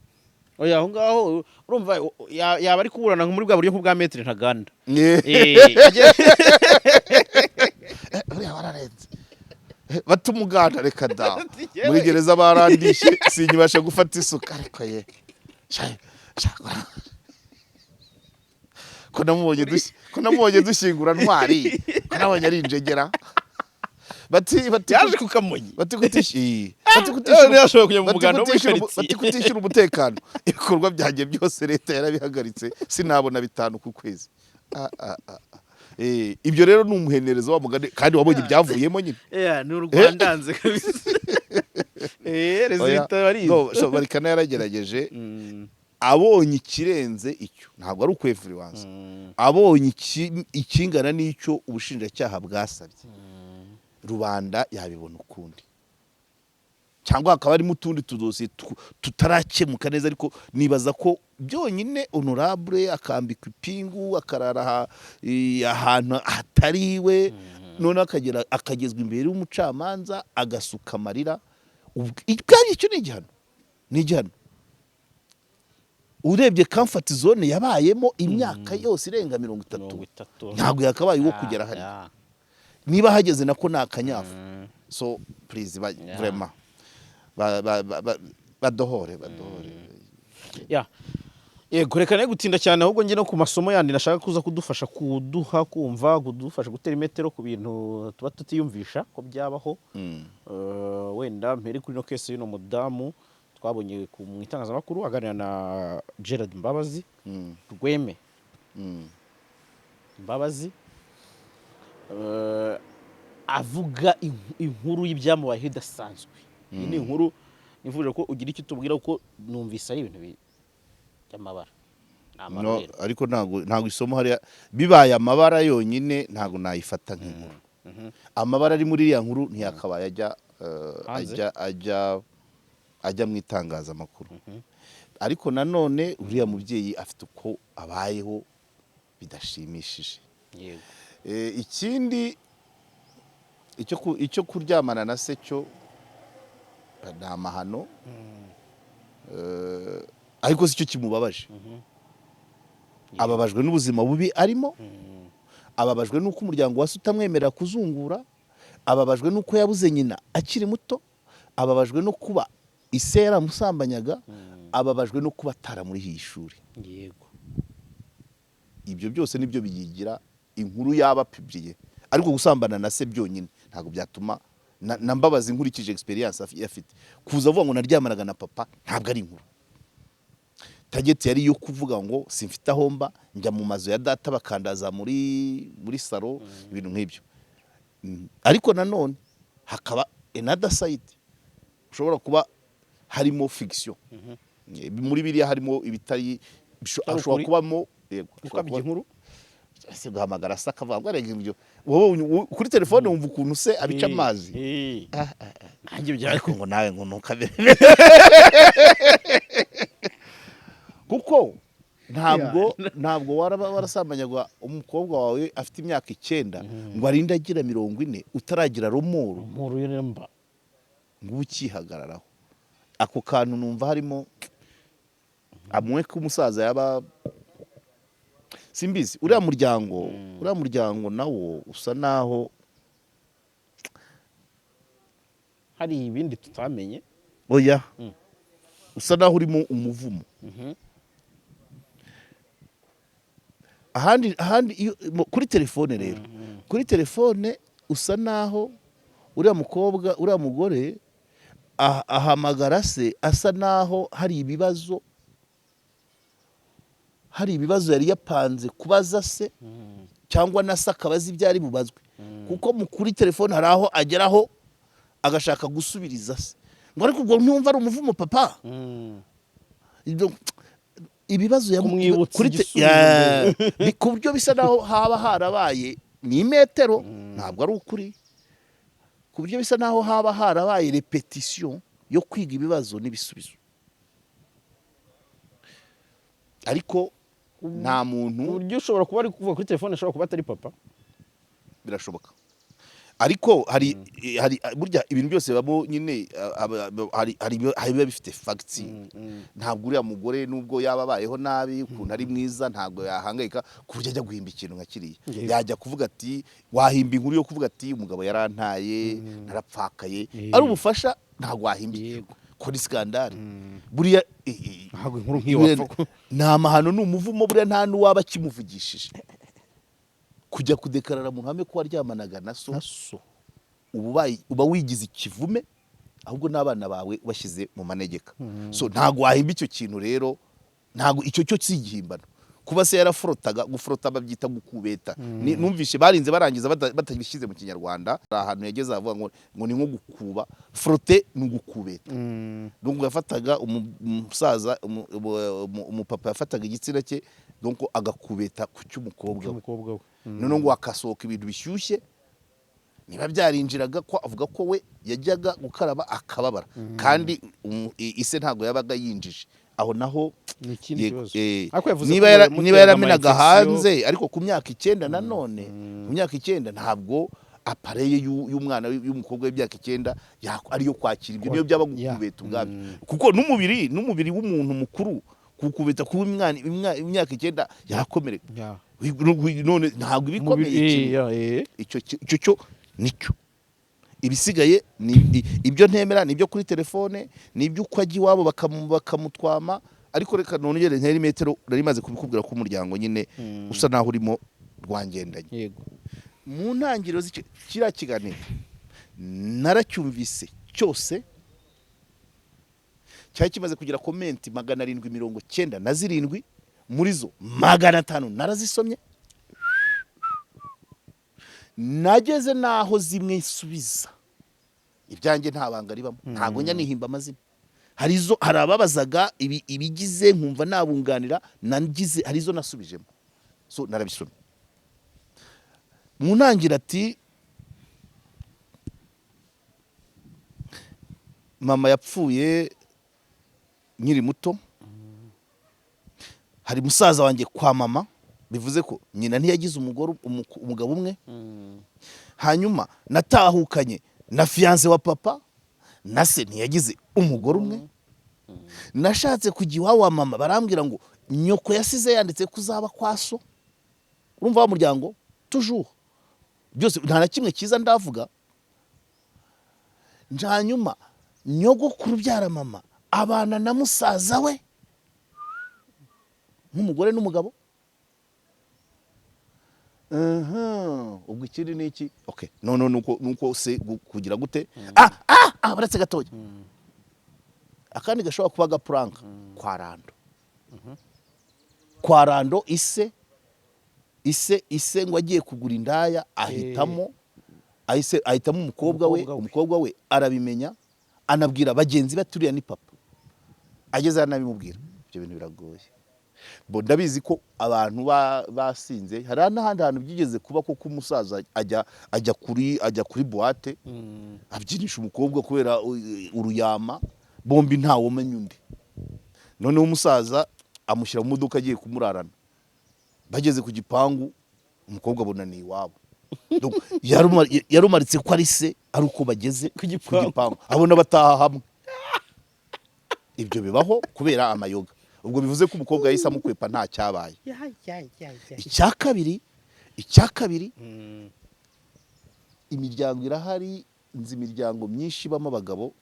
Oya, aho ngaho urumva yaba ari kuburana muri bwa buryo nk'ubwa Maître Ntaganda. Buriya bararenze bata umuganda, reka da, muri gereza barandishe sinyibasha gufata isuka. Ariko ye ko namubonye dushyingura Ntwari, ko nabonye ari injegera, bati Yaje ku Kamonyi. Bati kutishyura, bati None kutishyura yashoboye kujya mu bati muganda wo muri kutishyura karitsiye. Bati kutishyura umutekano, ibikorwa byanjye byose leta yarabihagaritse, sinabona 5 ku kwezi. Ah, ah, ah, ah. Ibyo rero ni umuhenerezo wa mugani, kandi wabonye ibyavuyemo nyine. Yeah, ni urwandanze kabisa. Oya, Résultat barizi. No, so Barikana yaragerageje. Abonye ikirenze icyo, ntabwo ari ukwefuriwanza, abonye ikingana n'icyo ubushinjacyaha bwasabye, rubanda yabibona ukundi, cyangwa hakaba harimo utundi tudosiye tutarakemuka neza. Ariko nibaza ko byonyine honorable akambikwa ipingu, akarara ahantu hatari iwe, noneho akagera akagezwa imbere y'umucamanza agasuka amarira, ubwabyo icyo ni igihano, ni igihano. Urebye comfort zone yabayemo imyaka yose irenga 30, 30. Ntabwo yakabaye uwo kugera hariya. Niba hageze nako ni akanyafu. So please, vraiment badohore, badohore. Ya. Yego, reka ne gutinda cyane, ahubwo njye no ku masomo yandi nashaka kuza kudufasha kuduha kumva, kudufasha gutera imetero ku bintu tuba tutiyumvisha ko byabaho. Wenda mpere kuri no case y'uno mudamu twabonye mu itangazamakuru aganira na Gerard Mbabazi, Rweme Mbabazi, avuga inkuru y'ibyamubayeho idasanzwe. Iyi ni inkuru nifuje ko ugira icyo utubwira, kuko numvise ari ibintu by'amabara. Ni No, amarorerwa. Ariko ntabwo isomo hariya bibaye amabara yonyine, ntabwo nayifata nk'inkuru. Amabara ari muri iriya nkuru ntiyakabaye ajya Hanze? ajya mu itangazamakuru. Ariko nanone uriya mubyeyi afite uko abayeho bidashimishije. Ikindi icyo kuryamana na se cyo ni amahano. Ariko si cyo kimubabaje. Ababajwe n'ubuzima bubi arimo, ababajwe n'uko umuryango wa se utamwemerera kuzungura, ababajwe n'uko yabuze nyina akiri muto, ababajwe no kuba ise yaramusambanyaga, ababajwe no kuba ataramurihiye ishuri. Ibyo byose nibyo biyigira inkuru yaba publié. Ariko gusambana na se byonyine ntabwo byatuma na Mbabazi, nkurikije experience afite, kuza avuga ngo naryamanaga na papa, ntabwo ari inkuru. Target yari iyo kuvuga ngo simfite aho mba, njya mu mazu ya data bakandaza muri salon, ibintu nk'ibyo. Ariko nanone hakaba another side, ushobora kuba harimo fiction. Muri biriya harimo ibitari Bitari hashobora ukuri. kubamo, yego, hashobora Gukabya inkuru. Ese guhamagara se akavuga ngo arega ibyo, wowe kuri telefone wumva ukuntu se abica amazi. Nanjye byari Ariko ngo nawe ngo ntukabere, kuko ntabwo waraba warasambanyaga umukobwa wawe afite imyaka 9 ngo arinde agira 40 utaragira remords Inkuru y'iremba. ngo ube ukihagararaho. Ako kantu numva harimo amwe ko umusaza yaba, simbizi. Uriya muryango nawo usa naho Hari ibindi tutamenye. Oya, usa naho urimo umuvumo. Ahandi kuri telefone rero, kuri telefone usa naho uriya mukobwa, uriya mugore ahamagara se asa naho hari ibibazo yari yapanze kubaza se, cyangwa na se akabaza ibyo ari bubazwe, kuko mu kuri telefone hari aho ageraho agashaka gusubiriza se ngo: "Ariko ubwo ntumva ari umuvumo, papa?" Ibibazo Kumwibutsa kuri igisubizo. Ya, ku buryo bisa naho haba harabaye ni imetero, ntabwo ari ukuri, ku buryo bisa naho haba harabaye répétition yo kwiga ibibazo n'ibisubizo, ariko nta muntu. Uburyo ushobora kuba ari kuvuga kuri telefone ashobora kuba atari papa. Birashoboka, ariko hari burya ibintu byose bibamo nyine, hari ibiba bifite facts. Ntabwo uriya mugore, nubwo yaba abayeho nabi, ukuntu ari mwiza, ntabwo yahangayika ku buryo ajya guhimba ikintu nka kiriya. Yajya kuvuga ati, wahimba inkuru yo kuvuga ati: "Umugabo yarantaye, narapfakaye," ari ubufasha. Ntabwo wahimba ko ni scandale buriya. Ntabwo inkuru nk'iyo Buriya wapfa ni amahano, ni umuvumo. Buriya nta n'uwaba akimuvugishije. Kujya kudekarara mu ruhame ko waryamanaga na so, Na so. uba wigize ikivume, ahubwo n'abana bawe ubashyize mu manegeka. So ntabwo wahimba icyo kintu rero, ntabwo icyo cyo si igihimbano. Kuba se yaraforotaga, gufurota babyita gukubeta. Numvishe barinze barangiza batabishyize mu Kinyarwanda. Hari ahantu yageze avuga ngo ni nko gukuba. Frotter ni ugukubeta. Donc yafataga umusaza, umupapa yafataga igitsina cye, donc agakubeta ku cy'umukobwa we. Cy'umukobwa we. Noneho ngo hakasohoka ibintu bishyushye, niba byarinjiraga, ko avuga ko we yajyaga gukaraba akababara, kandi ise ntabwo yabaga yinjije aho naho. Ni ikindi Yego, kibazo. eh, Ariko yavuze niba ko yamuteraga niba yaramenaga ama infection. hanze, ariko ku myaka 9, nanone ku myaka 9 ntabwo appareil y'umwana y'umukobwa w'imyaka 9 ariyo kwakira ibyo, niyo byaba gukubeta ubwabyo, kuko n'umubiri w'umuntu mukuru kukubeta kuba imyaka 9 yakomereka. None ntabwo ibikomeye Umubiri- kimwe. Ya. Icyo cyo nicyo. Ibisigaye ni ibyo ntemera, ni ibyo kuri telefone, ni ibyo uko ajya iwabo bakamutwama. Ariko reka nongere ntere imetero, nari maze kubikubwira ko umuryango nyine usa naho urimo rwangendanye. Mu ntangiriro z'icyo kiriya kiganiro naracyumvise cyose, cyari kimaze kugira comment 797, muri zo 500 narazisomye. Nageze n'aho zimwe nsubiza ibyanjye, nta banga ribamo, ntabwo njya nihimba amazina. Hari izo, hari ababazaga ibigize nkumva nabunganira, nagize, hari izo nasubijemo. So narabisomye mu ntangiriro ati: "Mama yapfuye nkiri muto, hari musaza wanjye kwa mama," bivuze ko nyina ntiyagize umugore, umugabo umwe. "Hanyuma natahukanye na fiancé wa papa, na se ntiyagize umugore umwe. Nashatse kujya iwabo wa mama, barambwira ngo nyoko yasize yanditse ko uzaba kwa so." Urumva wa muryango toujours byose nta na kimwe cyiza ndavuga. "Hanyuma nyogokuru ubyara mama abana na musaza we nk'umugore n'umugabo." Ubwo ikindi ni iki? Okay, no nuko se kugira gute? Ah, baretse gatoya, akandi gashobora kuba agaprank kwa Rando. Kwa Rando, ise ngo agiye kugura indaya, ahitamo ahise ahitamo umukobwa we. Umukobwa we. Umukobwa we arabimenya, anabwira bagenzi be ati: "Uriya ni papa." Ageze hano anabimubwira. Ibyo bintu biragoye. Bo ndabizi ko abantu basinze. Hari n'ahandi hantu byigeze kuba koko, umusaza ajya kuri boîte, abyinisha umukobwa kubera uruyama, bombi ntawumenya undi. Noneho umusaza amushyira mu modoka agiye kumurarana. Bageze ku gipangu, umukobwa abona ni iwabo. Donc, yarumaritse ko ari se ari uko bageze ku ku gipangu. gipangu, abona bataha hamwe. Ibyo bibaho kubera amayoga. Ubwo bivuze ko umukobwa yahise amukwepa, nta cyabaye. Icya kabiri, imiryango irahari. Nzi imiryango myinshi ibamo abagabo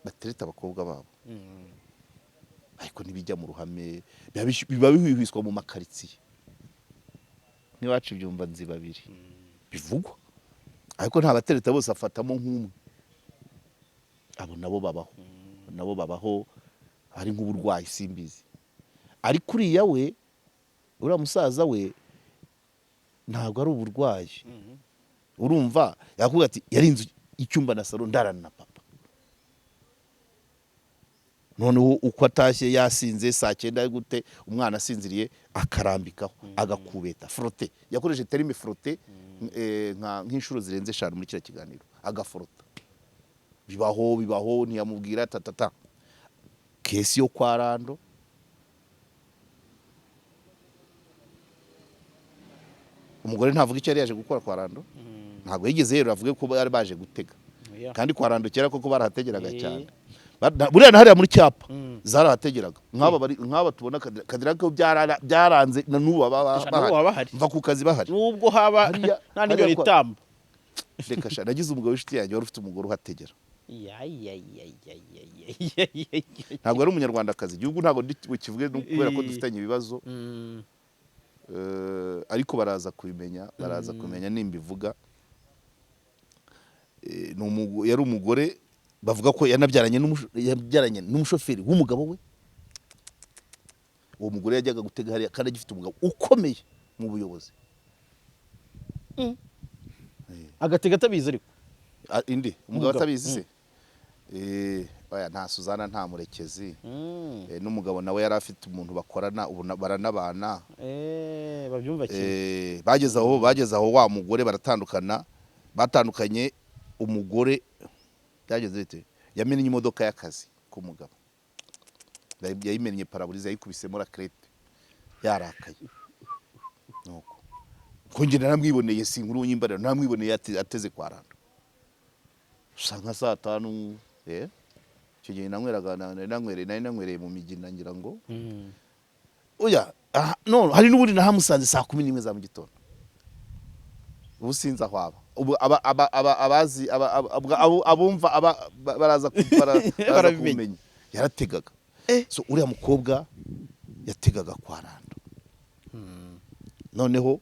batereta abakobwa babo, ariko ntibijya mu ruhame, biba bihwihwiswa mu makaritsiye. N'iwacu ibyumva nzi babiri bivugwa, ariko nta batereta bose, afatamo nk'umwe. Abo nabo babaho, nabo babaho. Hari nk'uburwayi, simbizi. Ariko uriya we, uriya musaza we, ntabwo ari uburwayi. Urumva yakubwira ati: "Yari inzu icyumba na salo, ndarana na papa." Noneho uko atashye yasinze saa 9 gute, umwana asinziriye, akarambikaho agakubeta frotter. Yakoresheje terme frotter nk'inshuro zirenze 5 muri kiriya kiganiro, agaforota. Bibaho, bibaho. Ntiyamubwira tatata. Case yo kwa Rando, umugore ntavuga icyo yari yaje gukora kwa Rando. Ntabwo yigeze yerura avuge ko bari baje gutega. Kandi kwa Rando kera koko barahategeraga cyane. Buriya na hariya muri cyapa zarahategeraga. Nk'aba bari, nk'aba tubona Kadira ko byaranze, na n'ubu baba Sha, n'ubu baba bahari. Mva ku kazi bahari. Nubwo haba nta n'inyoni itamba. Reka sha, nagize umugabo w'inshuti yanjye wari ufite umugore uhategera. Ya, ya, ya, ya, ya, ya, ya, ya, ya. Ntabwo ari umunyarwandakazi, igihugu ntabwo ndi bukivuge no kubera ko dufitanye ibibazo. Ariko baraza kubimenya, baraza kumenya nimbivuga. Yari umugore bavuga ko yanabyaranye n'umushoferi w'umugabo we. Uwo mugore yajyaga gutega hariya kandi agifite umugabo ukomeye mu buyobozi. Agatega atabizi ariko. Ah, indi umugabo Umugabo. atabizi se? Oya, nta Suzana, nta Murekezi. N'umugabo nawe yari afite umuntu bakorana, ubu baranabana. Babyumva kimwe. Bageze aho wa mugore baratandukana. Batandukanye, umugore byageze bite? Yamennye imodoka y'akazi k'umugabo. Yayimennye pare-brise, yayikubisemo raclette yarakaye. Nuko ko njye naramwiboneye, si inkuru y'imbariro, naramwiboneye ateze kwa Rando usa nka saa 5. Icyo gihe nanyweraga, nari nanywereye mu migina, ngira ngo. Oya, aha, no hari n'ubundi nahamusanze saa 11 za mu gitondo. Ubu sinzi aho aba. Ubu aba abazi abumva baraza baraza Barabimenya. kumenya. Yarategaga. So uriya mukobwa yategaga kwa Rando. Noneho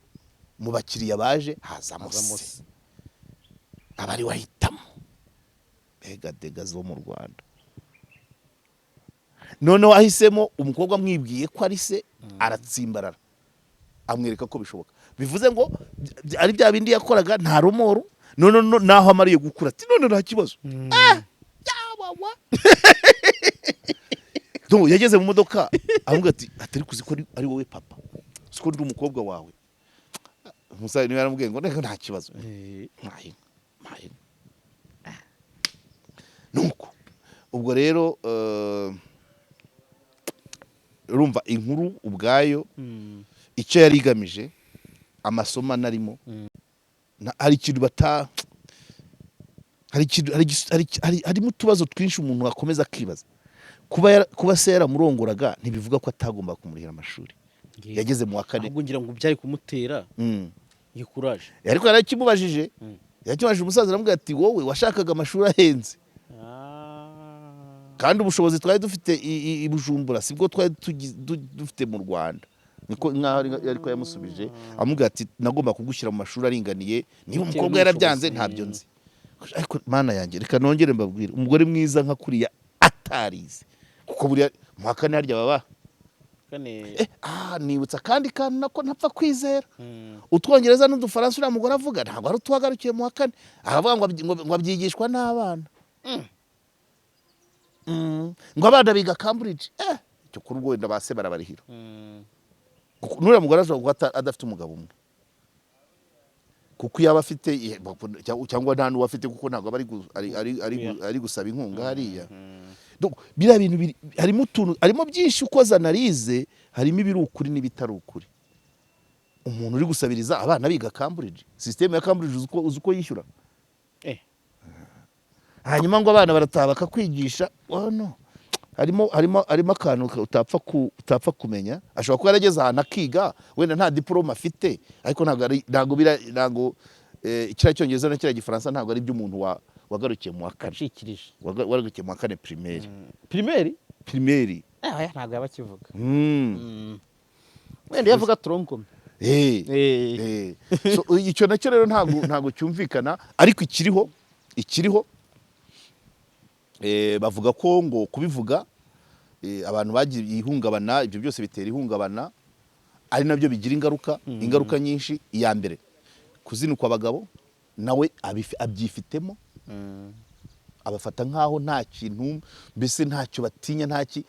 mu bakiriya baje hazamo Hazamo se. se. Aba ari wahitamo. Mbega dega zo mu Rwanda! Noneho ahisemo umukobwa, amwibwiye ko ari se, aratsimbarara, amwereka ko bishoboka. Bivuze ngo ari bya bindi yakoraga, nta remords. None naho amariye gukura ati: "None nta kibazo." Ah, yawawa. Donc, yageze mu modoka aramubwira ati: "Atari kuzi ko ari wowe papa, siko ndi umukobwa wawe." Umusaza niwe yaramubwiye ngo: "Nta kibazo." Mpaye, mpaye. Nuko ubwo rero, urumva inkuru ubwayo icyo yari igamije, amasomo anarimo. Hari ikintu bata hari ikintu harimo utubazo twinshi umuntu akomeza akibaza. Kuba se yaramurongoraga ntibivuga ko atagomba kumurihira amashuri. Yageze mu wa kane. Ahubwo ngira ngo byari kumutera iyo courage. Ariko yarakimubajije. Yakimubajije, umusaza aramubwira ati: "Wowe washakaga amashuri ahenze, kandi ubushobozi twari dufite i Bujumbura sibwo twari dufite mu Rwanda." Niko nkaho ariko yamusubije, amubwira ati: "Nagomba kugushyira mu mashuri aringaniye." Niba Bitewe umukobwa yarabyanze, n'ubushobozi. ntabyo nzi. Ariko Mana yanjye, reka nongere mbabwire, umugore mwiza nka kuriya atarize, kuko buriya mu wa kane harya baba kane. Nibutsa akandi kantu nako ntapfa kwizera. Utwongereza n'udufaransa uriya mugore avuga ntabwo ari utuhagarukiye mu wa kane. Aravuga ngo abyigishwa n'abana. Ngo abana biga Cambridge. Icyo kuri ubwo wenda ba se barabarihira. Kuko n'uriya mugore ashobora kuba adafite umugabo umwe, kuko iyo aba afite cyangwa nta n'uwo afite, kuko ntabwo aba ari gusaba inkunga hariya. Donc, biriya bintu harimo utuntu, harimo byinshi. Ukoze analyse, harimo ibiri ukuri n'ibitari ukuri. Umuntu uri gusabiriza, abana biga Cambridge, système ya Cambridge uzi uko yishyura? Hanyuma ngo abana barataha bakakwigisha. Oh no, harimo akantu utapfa kumenya. Ashobora kuba yarageze ahantu akiga, wenda nta diplôme afite, ariko ntabwo bira ntabwo kiriya cyongereza na kiriya gifaransa ntabwo ari iby'umuntu wagarukiye mu wa kane. Acikirije. Wagarukiye mu wa kane primaire. Primaire. Primaire. Oya, ntabwo yaba akivuga. Wenda iyo avuga tronc commun. So, icyo nacyo rero ntabwo cyumvikana. Ariko ikiriho, bavuga ko ngo kubivuga, abantu bagiye ihungabana, ibyo byose bitera ihungabana, ari nabyo bigira ingaruka nyinshi. Iya mbere, kuzinukwa abagabo, nawe abyifitemo, abafata nk'aho nta kintu, mbese ntacyo batinya, ntaki.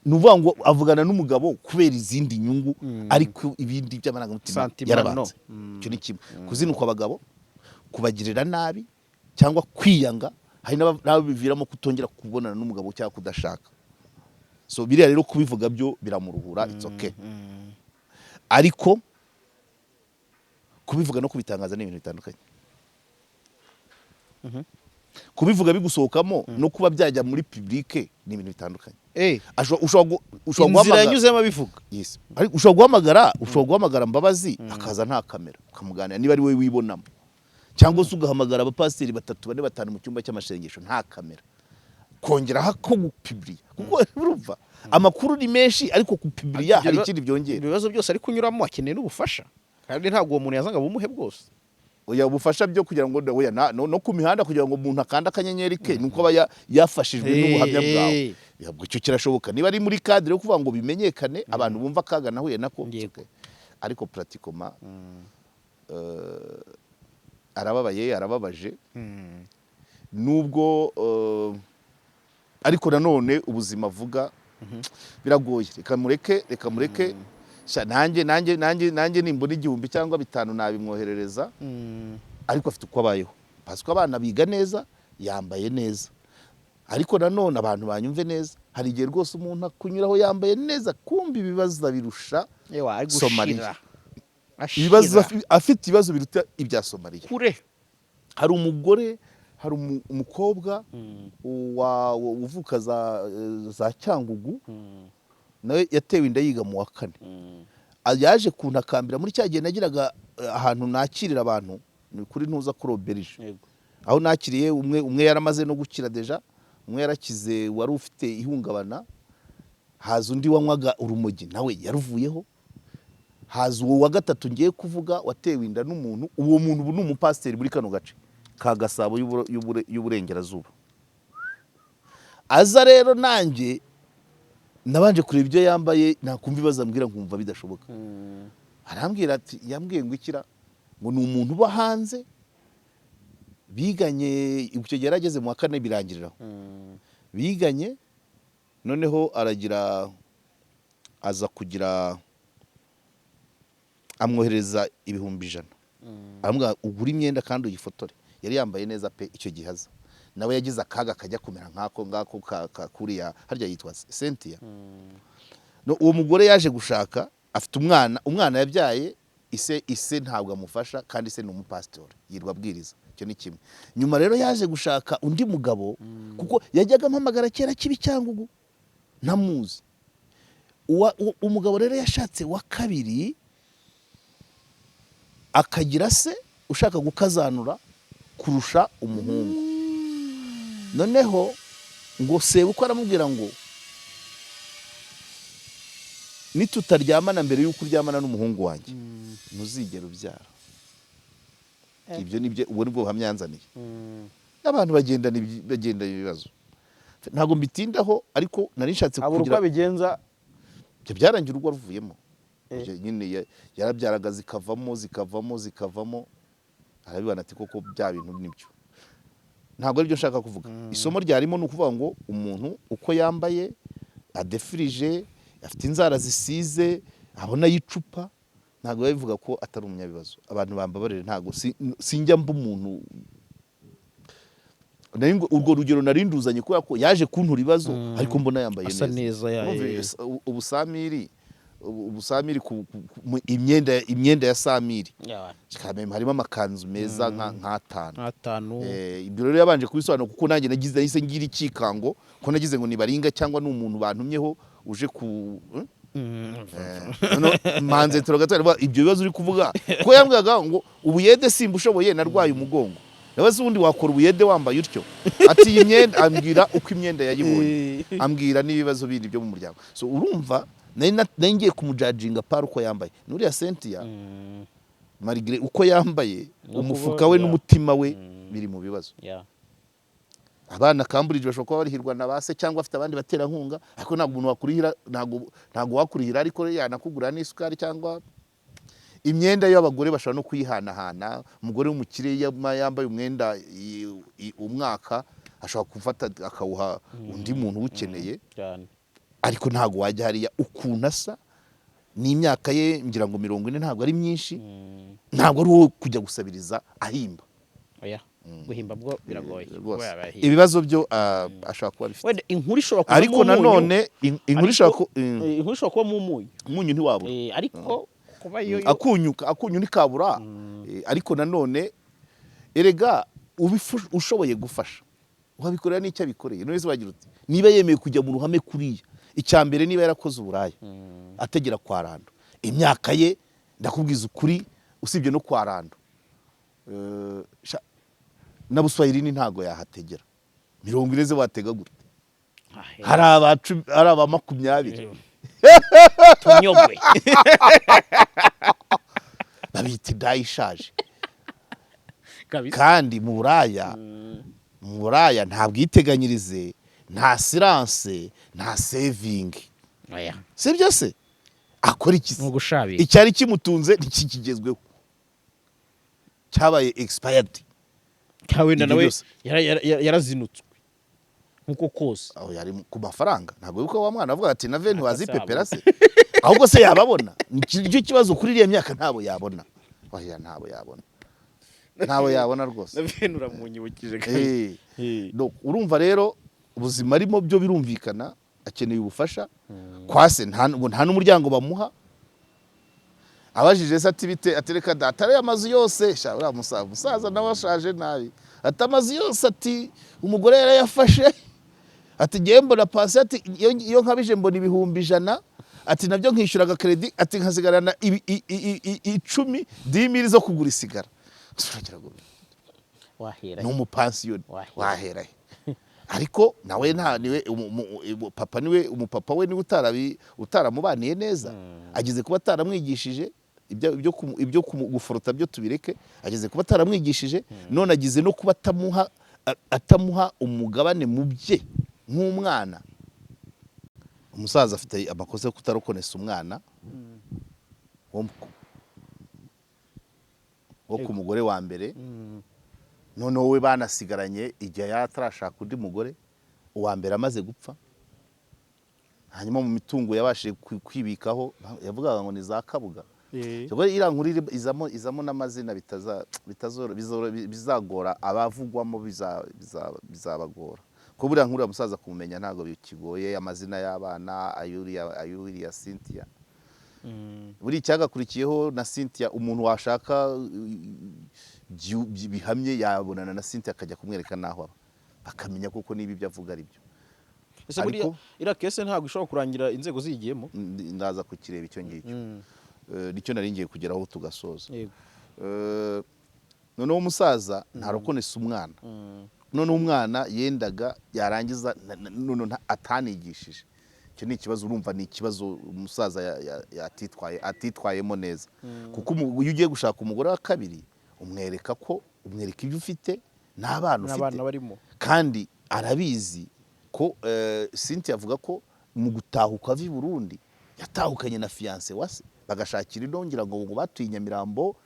Ni ukuvuga ngo avugana n'umugabo kubera izindi nyungu, ariko ibindi by'amarangamutima Sentiment, yarabanze. No. Icyo ni kimwe. Kuzinukwa abagabo, kubagirira nabi cyangwa kwiyanga, hari n'abo biviramo kutongera kubonana n'umugabo cyangwa kudashaka. So biriya rero kubivuga byo biramuruhura, it's okay. Ariko kubivuga no kubitangaza ni ibintu bitandukanye. Kubivuga bigusohokamo no kuba byajya muri public ni ibintu bitandukanye. Ushobora Inzira guhamagara yanyuzemo abivuga. Yes. Ariko ushobora guhamagara Mbabazi akaza nta kamera, ukamuganira niba ari we wibonamo, cyangwa se ugahamagara abapasiteri batatu, bane, batanu mu cyumba cy'amasengesho nta kamera, kongeraho ko gupibiriya, kuko urumva amakuru ni menshi, ariko gupibiriya hari ikindi byongera. Ibibazo byose ari kunyuramo, akeneye n'ubufasha, kandi ntabwo uwo muntu yaza ngo abumuhe bwose. Oya, ubufasha byo kugira ngo oya, no ku mihanda, kugira ngo umuntu akande akanyenyeri ke nuko aba yafashijwe n'ubuhamya bwawe. Yabwo icyo kirashoboka niba ari muri cadre yo kuvuga ngo bimenyekane, abantu bumva akaga nahuye nako. Yego. Okay. Ariko pratiquement arababaye, arababaje, nubwo ariko nanone ubuzima avuga biragoye. Reka mureke. Sha, nanjye nimbona 1000 cyangwa 5 nabimwoherereza, ariko afite uko abayeho, parce ko abana biga neza, yambaye neza. Ariko nanone abantu banyumve neza, hari igihe rwose umuntu akunyuraho yambaye neza, kumva ibibazo abirusha Ewa, ari Somaliya. gushira. Ibibazo Ashira. afite ibibazo biruta ibya Somaliya. Kure. Hari umugore, hari umukobwa uvuka za Cyangugu, nawe yatewe inda yiga mu wa kane. Yaje kuntakambira muri cya gihe nagiraga ahantu nakirira abantu, ni kuri ntuza kuri auberge. Aho nakiriye umwe, umwe yaramaze no gukira déjà, umwe yarakize wari ufite ihungabana, haza undi wanywaga urumogi nawe yaruvuyeho, haza uwo wa gatatu ngiye kuvuga watewe inda n'umuntu. Uwo muntu ubu ni umupasiteri muri kano gace ka Gasabo y'Uburengerazuba. Aza rero, nanjye nabanje kureba ibyo yambaye, nakumva ibibazo ambwira nkumva bidashoboka. Arambwira ati, yambwiye ngo ikira, ngo ni umuntu uba hanze biganye, icyo gihe yarageze mu wa kane birangiriraho, biganye. Noneho aragira, aza kugira, amwohereza 100,000, aramubwira ugure imyenda kandi uyifotore. Yari yambaye neza pe. Icyo gihe aza nawe yagize akaga kajya kumera nk'ako ngako ka kuriya harya yitwa Cynthia. No, uwo mugore yaje gushaka, afite umwana, umwana yabyaye ise ntabwo amufasha, kandi ise ni umupasitori yirwa abwiriza. Icyo ni kimwe. Nyuma rero yaje gushaka undi mugabo, kuko yajyaga ampamagara kera kibi Cyangugu ntamuzi. Umugabo rero yashatse wa kabiri akagira se ushaka gukazanura kurusha umuhungu. Noneho ngo sebukwe aramubwira ngo nitutaryamana mbere y'uko uryamana n'umuhungu wanjye ntuzigera ubyara. Ibyo nibyo, ubwo nibwo buhamya yanzaniye. Abantu bagendana ibibazo, ntabwo mbitindaho, ariko nari nshatse Abura uko kugira abigenza. Ibyo byarangiye urugo ruvuyemo. Ibyo nyine yarabyaraga zikavamo, zikavamo, zikavamo, arabibona ati koko bya bintu nibyo. Ntabwo aribyo nshaka kuvuga. Isomo ryarimo ni ukuvuga ngo umuntu uko yambaye, adefirije, afite inzara zisize, abona y'icupa, ntabwo biba bivuga ko atari umunyabibazo. Abantu bambabarire, ntabwo sinjya mba umuntu. Urwo rugero nari nduzanye kubera ko yaje kuntura ibibazo, ariko mbona yambaye Asa neza. neza ya Urumva, ubusamiri ubusamiri imyenda ya Samiri Kameme harimo amakanzu meza nk'atanu. Atanu. Ibyo rero yabanje kubisobanura, kuko nanjye nagize, nahise ngira ikikango ko nagize ngo nibaringa cyangwa ni umuntu bantumyeho uje ku Noneho manze turagatwara ibyo bibazo uri kuvuga, ko yambwiraga ngo ubuyede simba ushoboye, narwaye umugongo. Nawe se ubundi wakora ubuyede wambaye utyo? Ati iyi myenda, ambwira uko imyenda yayibonye, ambwira n'ibibazo bindi byo mu muryango. So urumva nari ngiye kumujajinga par uko yambaye. Nuriya Cynthia, malgré uko yambaye, No umufuka we kuba- n'umutima we biri mu bibazo. Abana Cambridge bashobora kuba barihirwa na ba se cyangwa afite abandi baterankunga, ariko ntabwo umuntu wakurihira, ntabwo wakurihira ariko yanakugura n'isukari cyangwa imyenda y'abagore bashobora no kuyihanahana. Umugore w'umukire yambaye umwenda umwaka, ashobora gufata akawuha undi muntu uwukeneye. Cyane. Ariko ntabwo wajya hariya ukuntu asa n'imyaka ye, ngira ngo 40 ntabwo ari myinshi, ntabwo ari uwo kujya gusabiriza ahimba. Oya, guhimba bwo biragoye. Rwose. Kuba yaba Ibibazo byo ashobora kuba abifite. Wenda inkuru ishobora kuvamo Ariko umunyu. nanone inkuru ishobora Inkuru ishobora kubamo umunyu. Umunyu ntiwabura. Ariko kuba yo Akunyu ntikabura. Ariko nanone erega ushoboye gufasha wabikorera n'icyo abikoreye. None se wagira uti niba yemeye kujya mu ruhame kuriya, icya mbere niba yarakoze uburaya ategera kwa Rando, imyaka ye, ndakubwiza ukuri, usibye no kwa Rando, na Buswayirini ntago yahategera. 40 ze watega gute? Hari aba hari aba 20. Tunyogwe. Babita indaya ishaje. Kabisa. Kandi mu buraya nta bwiteganyirize, nta assurance, nta saving. Oya. Sibyo se? Akora iki se? Ni ugushabika. Icyari kimutunze ntikikigezweho, cyabaye expired. Wenda Ibyo nawe byose. yarazinutswe nkuko kose. Aho yari ku mafaranga, ntabwo yuko wa mwana avuga ati na veni wazipepera Akasabo. se? Ahubwo se yababona? Nicyo kibazo. Kuri iriya myaka ntabo yabona. Oya, ntabo yabona, ntabo yabona rwose. Na veni uramunyibukije. No, urumva rero ubuzima arimo byo birumvikana akeneye ubufasha. Kwa se ngo nta n'umuryango bamuha. Abajije se ati bite? Atereka data, ariya amazu yose sha, uriya musaza nawe ashaje nabi. Ati amazu yose, ati umugore yarayafashe, ati ngewe mbona pasi, ati iyo nkabije mbona 100,000, ati nabyo nkishyura agakredi, ati nkasigarana 10 10,000 zo kugura isigara. Uragira ngo Wahera ni umupansiyoni. Wahera. Wahera he? Ariko nawe nta niwe papa, niwe umupapa we, niwe utaramubaniye neza. Ageze kuba ataramwigishije ibyo guforota byo tubireke. Ageze kuba ataramwigishije, none agize no kuba atamuha umugabane mu bye nk'umwana. Umusaza afite amakosa yo kutarokonesa umwana wo ku mugore wa mbere. Noneho we banasigaranye igihe yari atarashaka undi mugore, uwa mbere amaze gupfa. Hanyuma mu mitungo yabashije kwibikaho, yavugaga ngo ni za Kabuga. Ubwo iriya nkuru izamo n'amazina bizagora abavugwamo, bizabagora, kuko buriya nkuriya musaza kumumenya ntabwo bikigoye, amazina y'abana, ay'uriya Cynthia. Buri icyagakurikiyeho na Cynthia, umuntu washaka bihamye yabonana na Cynthia, akajya kumwereka n'aho aba, akamenya koko niba ibyo avuga ari byo. Ese buriya Ariko- iriya case ntabwo ishobora kurangira inzego ziyigiyemo? Ndaza kukireba icyo ngicyo. Nicyo nari ngiye kugeraho tugasoza. Yego. Noneho umusaza ntarokonesa umwana, noneho umwana yendaga yarangiza none atanigishije. Icyo ni ikibazo. Urumva ni ikibazo umusaza atitwayemo neza, kuko iyo ugiye gushaka umugore wa kabiri umwereka ko, umwereka ibyo ufite n'abana ufite. N'abana barimo. Kandi arabizi ko Cynthia avuga ko mu gutahuka ava i Burundi Yatahukanye na fiancé wa se, bagashakira ino, ngira ngo batuye i Nyamirambo,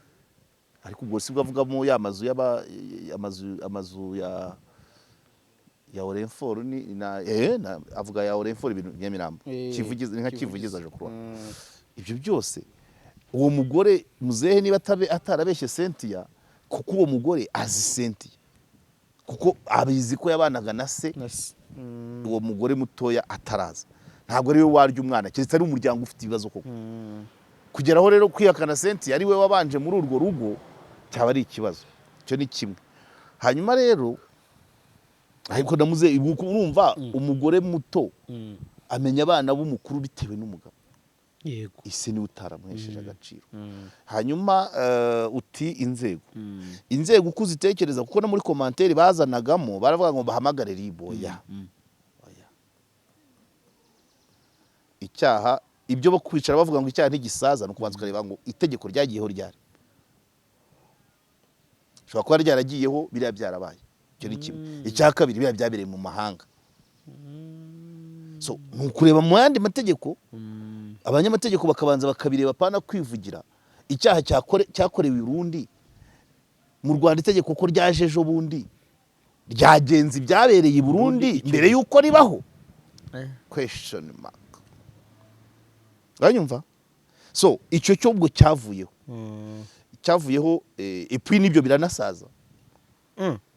ariko ubwo sibwo avugamo ya mazu y'aba amazu ya Orinfor ni na avuga ya Orinfor, ibintu Nyamirambo. Kivugiza, ni nka Kivugiza, je crois. Ibyo byose uwo mugore muzehe niba atarabeshye Cynthia, kuko uwo mugore azi Cynthia, kuko abizi ko yabanaga na se Na se. Uwo mugore mutoya ataraza, ntabwo ari we warya umwana, keretse ari umuryango ufite ibibazo koko. Kugeraho rero kwihakana Cynthia ari we wabanje muri urwo rugo cyaba ari ikibazo. Icyo ni kimwe. Hanyuma rero ariko namuze, urumva umugore muto amenya abana b'umukuru bitewe n'umugabo. Ise niwe utaramuhesheje agaciro. Hanyuma uti inzego, inzego uko uzitekereza, kuko no muri commentaire bazanagamo baravuga ngo bahamagare RIB. Oya, oya. Icyaha, ibyo bo kwicara bavuga ngo icyaha ntigisaza, ni ukubanza ukareba ngo itegeko ryagiyeho ryari. Ushobora kuba ryaragiyeho biriya byarabaye. Icyo ni kimwe. Icya kabiri, biriya byabereye mu mahanga, so ni ukureba mu yandi mategeko, abanyamategeko bakabanza bakabireba, pana kwivugira. Icyaha cyakorewe i Burundi, mu Rwanda itegeko ko ryaje ejo bundi, ryagenze ibyabereye i Burundi mbere y'uko ribaho? Question mark. Uranyumva? So icyo cyo ubwo cyavuyeho, cyavuyeho. Et puis n'ibyo biranasaza.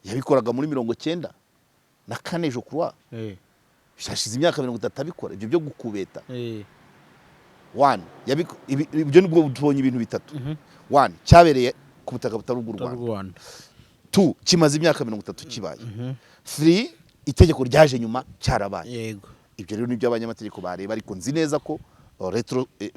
Yabikoraga muri 94, je crois. Hashize imyaka 30 abikora ibyo byo gukubeta. One, ibyo nibwo tubonye ibintu bitatu. One, cyabereye ku butaka butari ubw'u Rwanda. Rwanda. Two, kimaze imyaka 30 kibaye. Three, itegeko ryaje nyuma cyarabaye. Ibyo rero nibyo abanyamategeko bareba, ariko nzi neza ko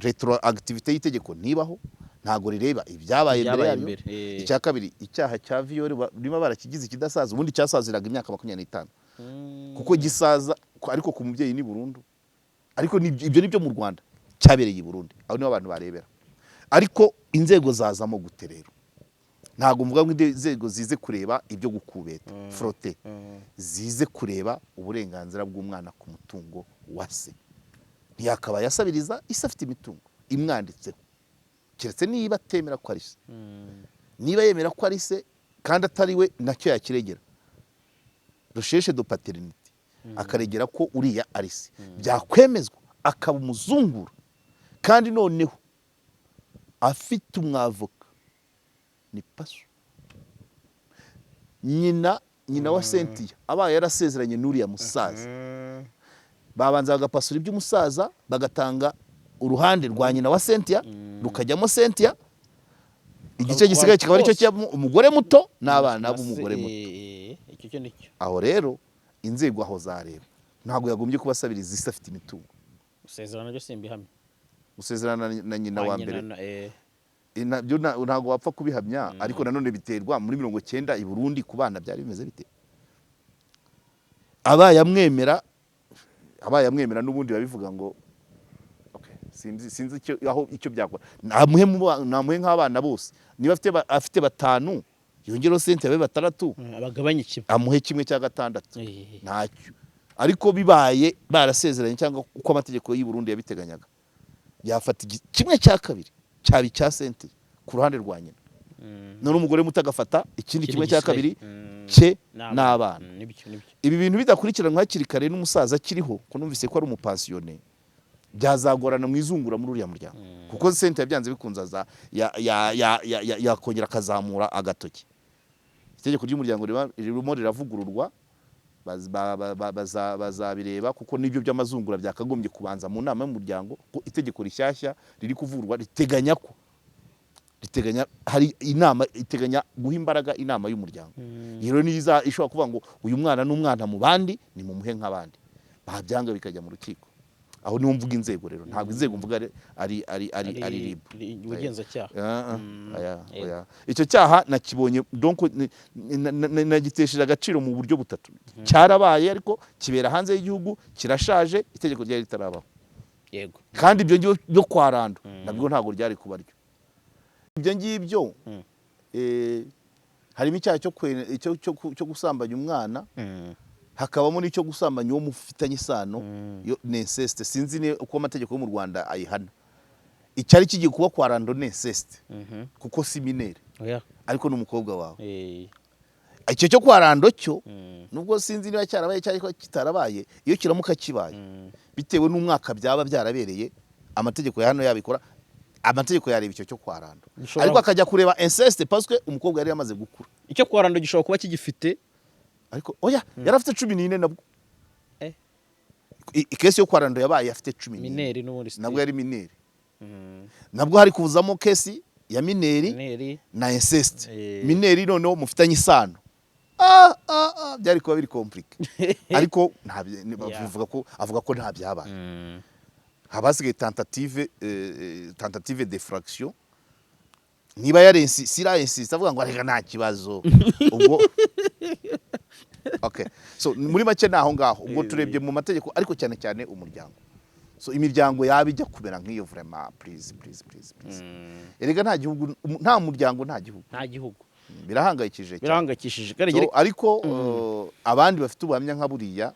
retroactivité y'itegeko ntibaho, ntabwo rireba ibyabaye mbere Ibyabaye yayo. mbere, eh. Icya kabiri, icyaha cya viol niba barakigize ikidasaza, ubundi cyasaziraga imyaka 25, kuko gisaza ariko ku mubyeyi ni burundu. Ariko ibyo nibyo mu Rwanda, cyabereye i Burundi, aho niho abantu barebera. Ariko inzego zazamo gute rero? Ntabwo mvuga ngo inzego zize kureba ibyo gukubeta, frotter, zize kureba uburenganzira bw'umwana ku mutungo wa se. Ntiyakabaye asabiriza ise afite imitungo imwanditseho, keretse niba atemera ko ari se. Niba yemera ko ari se kandi atari we, nacyo yakiregera, recherche de paternité, akaregera ko uriya ari se, byakwemezwa akaba umuzungura, kandi noneho afite umwavoka ni paso. Nyina wa Cynthia abaye yarasezeranye n'uriya musaza, babanza bagapasura iby'umusaza, bagatanga uruhande rwa nyina wa Cynthia rukajyamo Cynthia, igice gisigaye kikaba aricyo kijyamo umugore muto n'abana b'umugore muto. Icyo cyo nicyo. Aho rero inzego aho zareba, ntabwo yagombye kubasabiriza isi afite imitungo. Gusezerana byo simbihamya. Gusezerana na nyina wa mbere, nabyo ntabwo wapfa kubihamya. Ariko nanone biterwa muri 90 i Burundi ku bana byari bimeze bite. Abaye amwemera n'ubundi babivuga ngo okay, sinzi icyo aho icyo byakora. Namuhe namuhe nk'abana bose, niba afite batanu, yongereho Cynthia abe batandatu. Abagabanye kimwe. Amuhe kimwe cya gatandatu. Ntacyo. Ariko bibaye barasezeranye cyangwa uko amategeko y'u Burundi yabiteganyaga, yafata kimwe cya kabiri cyaba icya Cynthia ku ruhande rwa nyina, none umugore muto agafata ikindi kimwe cya gisigaye. kabiri cye n'abana. Nibyo, nibyo. Ibi bintu bidakurikiranwa hakiri kare n'umusaza akiriho, ko numvise ko ari umupensionné, byazagorana mu izungura muri uriya muryango, kuko Cynthia byanze bikunze aza yakongera akazamura agatoki. Itegeko ry'umuryango ririmo riravugururwa, bazabireba, kuko n'ibyo by'amazungura byakagombye kubanza mu nama y'umuryango, ko itegeko rishyashya riri kuvugururwa riteganya ko riteganya, hari inama iteganya guha imbaraga inama y'umuryango. Iyo rero niyo ishobora kuvuga ngo uyu mwana ni umwana mu bandi, ni mumuhe nk'abandi, babyanga bikajya mu rukiko. Aho niho mvuga inzego rero, ntabwo inzego mvuga ari RIB. Ubugenzacyaha. Ah, ah, oya, oya. Icyo cyaha nakibonye, donc nagitesheje agaciro mu buryo butatu: cyarabaye ariko kibera hanze y'igihugu, kirashaje, itegeko ryari ritarabaho. Kandi ibyo ngibyo byo kwa Rando nabwo ntabwo ryari kuba ryo. Ibyo ngibyo harimo icyaha cyo gusambanya umwana. Hakabamo n'icyo gusambanya uwo mufitanye isano, yo ni inceste. Sinzi ni uko amategeko yo mu Rwanda ayihana. Icyari kigiye kuba kwa Rando ni inceste, kuko si mineure, Oya. ariko ni umukobwa wawe. Icyo cyo kwa Rando cyo, nubwo sinzi niba cyarabaye cyangwa kitarabaye, iyo kiramuka kibaye, bitewe n'umwaka byaba byarabereye, amategeko ya hano yabikora, amategeko yareba icyo cyo kwa Rando, ariko akajya kureba inceste parce que umukobwa yari yamaze gukura. Icyo kwa Rando gishobora kuba kigifite. Ariko oya, yari afite 14 nabwo. I case yo kwa Rando yabaye afite 14. Mineure n'ubundi still. Nabwo yari mineure. Nabwo hari kuzamo case ya mineure Mineure. na inceste. Mineure noneho mufitanye isano. Byari kuba biri compliqué, ariko nta bivuga ko, avuga ko nta byabaye. Haba hasigaye tentative d'effraction. Niba yarensi sira insiste avuga ngo arega nta kibazo, ubwo okay. So muri make naho ngaho ubwo turebye mu mategeko, ariko cyane cyane umuryango. So imiryango yaba ijya kumera nk'iyo, vraiment, please, please, please, please. Erega nta gihugu, nta muryango, nta gihugu. Nta gihugu. Birahangayikishije cyane. Birahangayikishije. So, Karegere. ariko abandi bafite ubuhamya nka buriya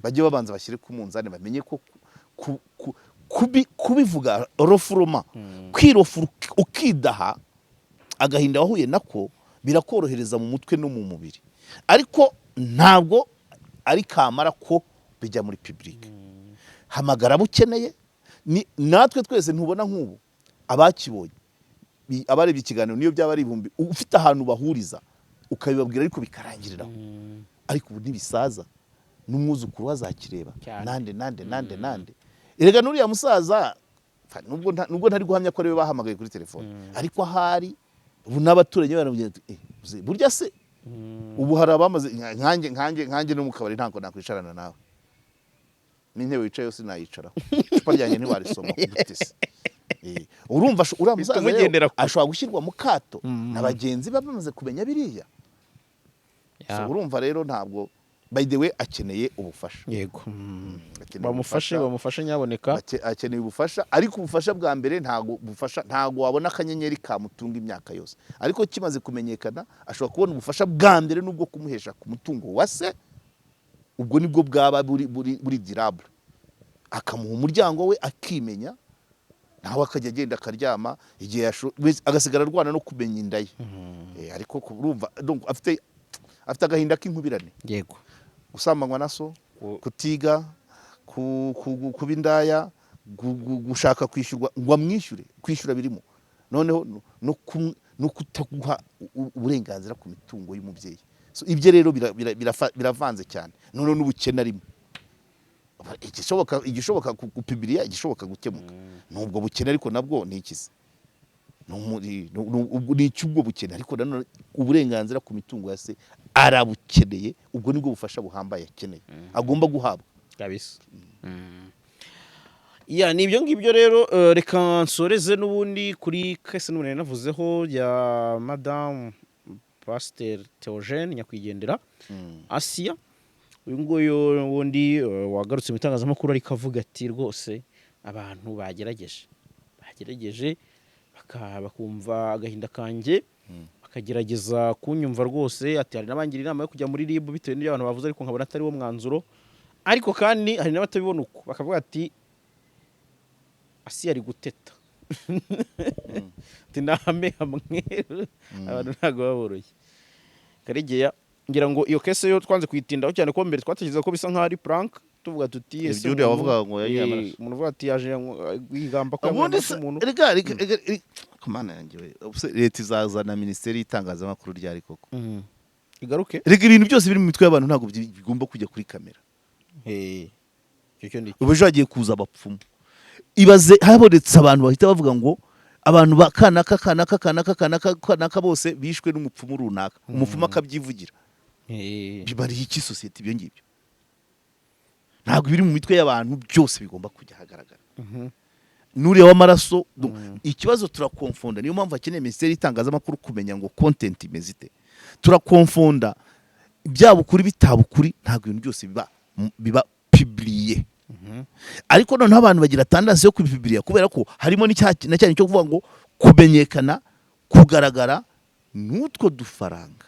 bajye babanza bashyire ku munzani, bamenye ko kubivuga refoulement, kwirofura, ukidaha agahinda wahuye nako, birakorohereza mu mutwe no mu mubiri, ariko ntabwo ari kamara ko bijya muri public. Hamagara abo ukeneye. Ni natwe twese ntubona nk'ubu abakibonye, abarebye ikiganiro, niyo byaba ari ibihumbi, ufite ahantu bahuriza ukabibabwira, ariko bikarangiriraho. Ariko ubu ntibisaza, n'umwuzukuru we azakireba. Cyane. Nande, nande, nande, nande. Erega n'uriya musaza, nubwo ntari guhamya ko ariwe bahamagaye kuri telefone, ariko ahari ubu n'abaturanyi baramubwira ati: "Eh, uzi, burya se ubu hari abamaze nkanjye no mu kabari ntabwo nakwicarana nawe, n'intebe wicaye yose sinayicaraho, icupa ryanjye ntiwarisoma gute se?" Urumva uriya musaza rero Umugendera kure. ashobora gushyirwa mu kato na bagenzi be bamaze kumenya biriya. So, urumva rero ntabwo, by the way, akeneye ubufasha. Akeneye Bamufashe. ubufasha. Bamufashe nyaboneka. Akeneye ubufasha, ariko ubufasha bwa mbere ntabwo bufasha, ntabwo wabona akanyenyeri kamutunga imyaka yose, ariko kimaze kumenyekana ashobora kubona ubufasha bwa mbere n'ubwo kumuhesha ku mutungo wa se. Ubwo nibwo bwaba buri durable, akamuha umuryango we, akimenya, nawe akajya agenda akaryama igihe agasigara arwana no kumenya inda ye. Ariko urumva, donc afite agahinda k'inkubirane: gusambanywa na so, kutiga, kuba indaya, gushaka kwishyurwa ngo amwishyure, kwishyura birimo noneho no kutaguha uburenganzira ku mitungo y'umubyeyi. So, ibyo rero biravanze cyane, noneho n'ubukene arimo. Igishoboka gupibiriya, igishoboka gukemuka ni ubwo bukene, ariko nabwo ni ikizi? Ni icy'ubwo bukene, ariko nanone uburenganzira ku mitungo ya se arabukeneye. Ubwo nibwo bufasha buhambaye akeneye, agomba guhabwa. Kabisa. Ya, ni ibyo ngibyo rero. Reka nsoreze n'ubundi kuri case n'ubundi nari navuzeho ya Madamu Pasiteri Theogene nyakwigendera Asiya. Uyu nguyu n'ubundi wagarutse mu itangazamakuru, ariko avuga ati rwose abantu bagerageje bakumva agahinda kanjye, bakagerageza kunyumva rwose. Ati hari n'abangira inama yo kujya muri RIB bitewe n'ibyo abantu bavuze, ariko nkabona atari wo mwanzuro. Ariko kandi hari n'abatabibona uko, bakavuga ati Asiya ari guteta, ati nahame hamwe, abantu ntabwo baboroshye. Karegeya, ngira ngo iyo case yo twanze kuyitindaho cyane, ko mbere twatekereza ko bisa nkaho ari prank, tuvuga tuti ese Ibyo uriya wavugaga ngo yanyoye amaraso. Umuntu uvuga ati yaje yigamba ko yanyweye Ubundi amaraso se y'umuntu. Rega, Mana yanjye we, ubuse leta izazana minisiteri y'itangazamakuru ryari koko? Igaruke. Rega ibintu byose biri mu mitwe y'abantu ntabwo bigomba kujya kuri kamera. Icyo cyo ndi Ubu ejo hagiye kuza abapfumu. Ibaze habonetse abantu bahita bavuga ngo abantu ba kanaka, kanaka, kanaka, kanaka, kanaka bose bishwe n'umupfumu runaka, umupfumu akabyivugira. Bibariye iki sosiyete ibyo ngibyo? Ntabwo ibiri mu mitwe y'abantu byose bigomba kujya ahagaragara. N'uriya w'amaraso, ikibazo turakonfonda. Niyo mpamvu hakeneye minisiteri y'itangazamakuru kumenya ngo content imeze ite. Turakonfonda, byaba ukuri, bitaba ukuri, ntabwo ibintu byose biba publié. Ariko noneho abantu bagira tendance yo kubipibiriya, kubera ko harimo na cyane cyo kuvuga ngo kumenyekana, kugaragara n'utwo dufaranga.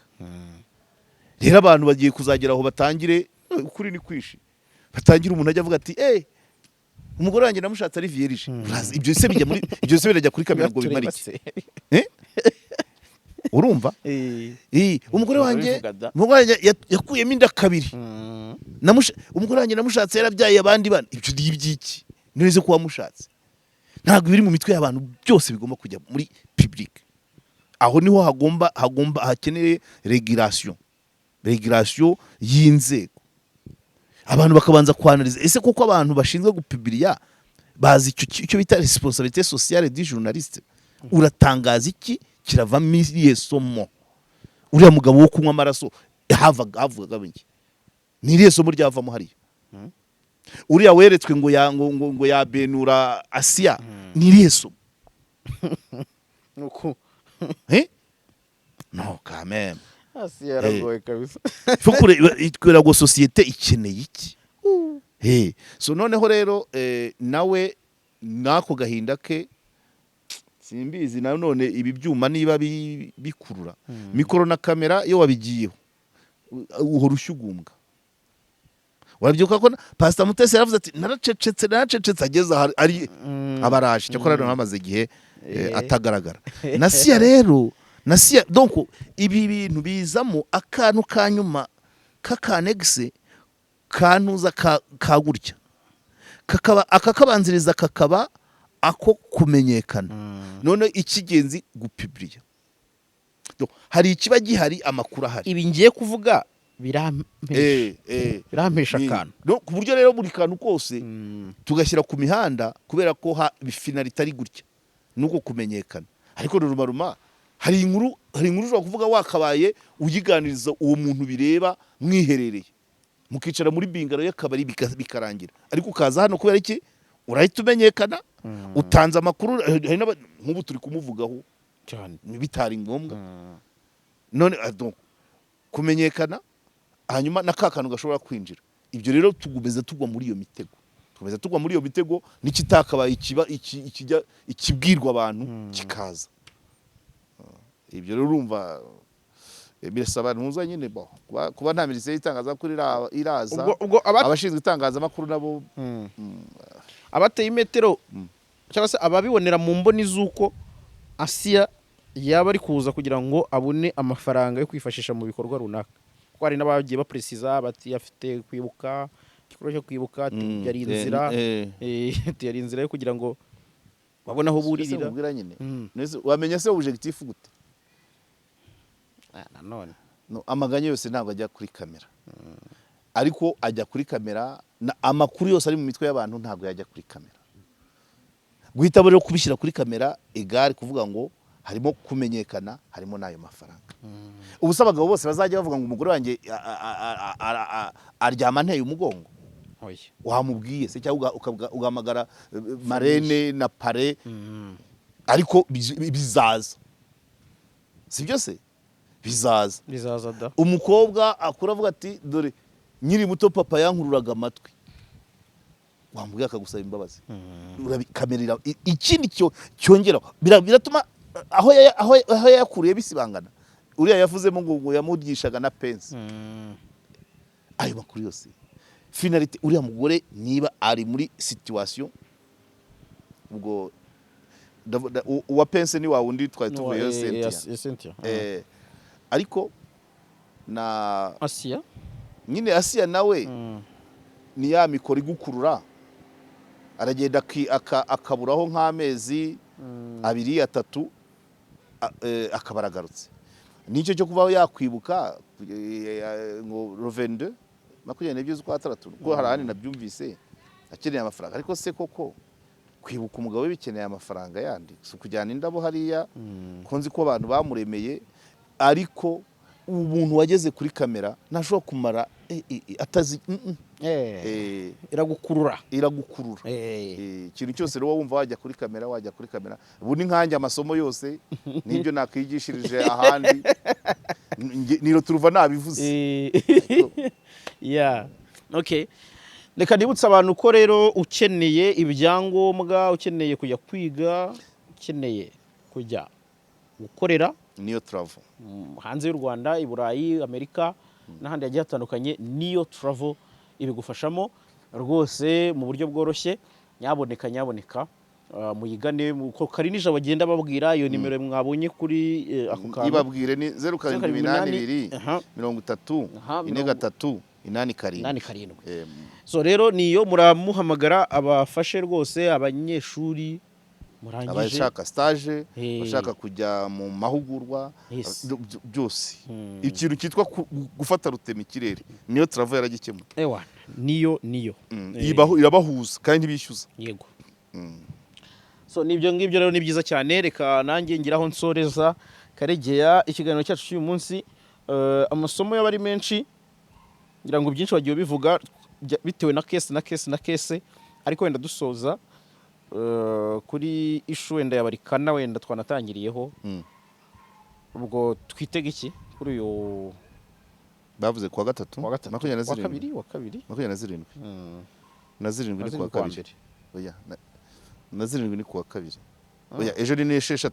Rero abantu bagiye kuzagera aho batangire. Ukuri ni kwishi. Batangira umuntu ajya avuga ati: "Umugore wanjye namushatse ari vierge." Ibyo se bijya muri, ibyo se birajya kuri kamera ngo bimare iki? Eh? Urumva? Umugore wanjye, Urabivuga da. umugore wanjye yakuyemo inda kabiri. Umugore wanjye namushatse yarabyaye abandi bana. Ibyo ni iby'iki? None ko wamushatse? Ntabwo biri mu mitwe y'abantu byose bigomba kujya muri public. Aho niho hagomba hakeneye régulation y'inzego, abantu bakabanza kwanaliza: ese koko abantu bashinzwe gupibiriya bazi icyo bita responsabilité sociale du journaliste? Uratangaza iki, kiravamo irihe somo? Uriya mugabo wo kunywa amaraso havugaga iki? Ni irihe somo ryavamo hariya? Uriya weretswe ngo ya ngo, ngo, ngo yabenura Asiya, ni irihe somo? Nuko. Eh, no, quand même. Hasi yaragoye kabisa. Faut kureba ngo société ikeneye iki. So noneho rero nawe n'ako gahinda ke, simbizi. Nanone ibi byuma niba bikurura mikoro na kamera, iyo wabigiyeho uhora ushyugumbwa. Urabyuka ko Pastor Mutesi yaravuze ati: "Naracecetse, naracecetse," ageze aha ari abaraje. Cyakora rero hamaze igihe atagaragara. Na Siya rero, na Siya, donc ibi bintu bizamo akantu ka nyuma k'akanegise kantuza ka gutya, kakaba akakabanziriza, kakaba ako kumenyekana. None icy'ingenzi gupibiriya. Donc, hari ikiba gihari, amakuru ahari. Ibi ngiye kuvuga birampesha birampesha akantu. No, ku buryo rero buri kantu kose tugashyira ku mihanda kubera ko finalité ari gutya nuko kumenyekana. Ariko rumaruma hari inkuru ushobora kuvuga wakabaye uyiganiriza uwo muntu bireba, mwiherereye, mukicara muri bingaro y'akabari, bikarangira. Ariko ukaza hano kubera iki? Urahita umenyekana, utanze amakuru. Hari nk'ubu turi kumuvugaho cyane bitari ngombwa. None donc, kumenyekana, hanyuma na ka kantu gashobora kwinjira. Ibyo rero tugumeza tugwa muri iyo mitego, tugumeza tugwa muri iyo mitego, n'ikitakabaye ikiba ikijya ikibwirwa abantu kikaza. Ibyo rero urumva birasaba ntuza nyine bo kuba nta minisiteri y'itangazamakuru iraza. Ubwo Abashinzwe itangazamakuru nabo. Abateye imetero cyangwa se ababibonera mu mboni z'uko Asiya yaba ari kuza kugira ngo abone amafaranga yo kwifashisha mu bikorwa runaka, kuko hari n'abagiye bapresiza bati afite kwibuka, igikorwa cyo kwibuka, ati yari inzira, ati yari inzira yo kugira ngo babone aho buririra. Nkubwira nyine. Nese wamenya se objectif gute? Ah, nanone. No, amaganya yose ntabwo ajya kuri kamera, ariko ajya kuri kamera na amakuru yose ari mu mitwe y'abantu ntabwo yajya kuri kamera. Guhitamo rero kubishyira kuri kamera igare kuvuga ngo harimo kumenyekana, harimo n'ayo mafaranga. Ubu se abagabo bose bazajya bavuga ngo umugore wanjye aryama anteye umugongo? Oya. Wamubwiye se cyangwa ugahamagara marraine na parrain? Ariko bizaza, si byo se? Bizaza. Bizaza da. Umukobwa akura avuga ati: "Dore nkiri muto papa yankururaga amatwi." Wamubwiye akagusaba imbabazi. Kamera ikindi cyo cyongeraho biratuma aho yayakuriye bisibangana. Uriya yavuzemo ngo yamugishaga na pince. Ayo makuru yose, finalité uriya mugore niba ari muri situation, ubwo uwa pince ni wa wundi twari tuvuyeyo, Cynthia. Cynthia. Ariko na Asiya. Nyine Asiya nawe ni ya mikoro igukurura, aragenda akaburaho nk'amezi 2, 3, akaba aragarutse. Nicyo cyo kuba yakwibuka ngo le 22, 22 z'ukwa tandatu, kuko hari ahandi nabyumvise akeneye amafaranga. Ariko se koko kwibuka umugabo we bikeneye amafaranga yandi? Si ukujyana indabo hariya, ko nzi ko abantu bamuremeye? Ariko umuntu wageze kuri kamera ntashobora kumara atazi. Iragukurura. Iragukurura. Ikintu cyose rero wumva wajya kuri kamera, wajya kuri kamera. Ubu ni nkanjye, amasomo yose n'ibyo nakwigishirije ahandi niro turuva nabivuze. Yeah. Okay. Reka nibutse abantu ko rero ukeneye ibyangombwa, ukeneye kujya kwiga, ukeneye kujya gukorera Niyo Travel. Hanze y'u Rwanda, i Burayi, Amerika. n'ahandi hagiye hatandukanye. Niyo Travel ibigufashamo rwose mu buryo bworoshye. Nyaboneka, nyaboneka, muyigane ko Karinijabo bagenda babwira iyo nimero mwabonye kuri ako kantu. Ibabwire, ni 0782 30 4 3 8 7. 87. Eh, So rero niyo muramuhamagara abafashe rwose, abanyeshuri murangije, abashaka stage, abashaka kujya mu mahugurwa, byose, ikintu cyitwa gufata rutema ikirere, Niyo Travel yaragikemuye. Ewa, niyo niyo. Irabahuza kandi ntibishyuza. Yego. So nibyo ngibyo rero, ni byiza cyane. Reka nanjye ngiraho nsoreza, Karegeya, ikiganiro cyacu cy'uyu munsi. Amasomo yaba ari menshi, ngira ngo byinshi bagiye bivuga bitewe na case na case na case, ariko wenda dusoza kuri issue wenda ya Barikana, wenda twanatangiriyeho, ubwo twitega iki kuri uyu Bavuze kuwa gatatu. Wa gatatu? Makumyabiri na Wa zirindwi. kabiri, wa kabiri. 27. Na zirindwi ni Na kuwa zirindwi kuwa kabiri. mbere. Oya, na zirindwi ni kuwa kabiri. Oya, ejo ni 6.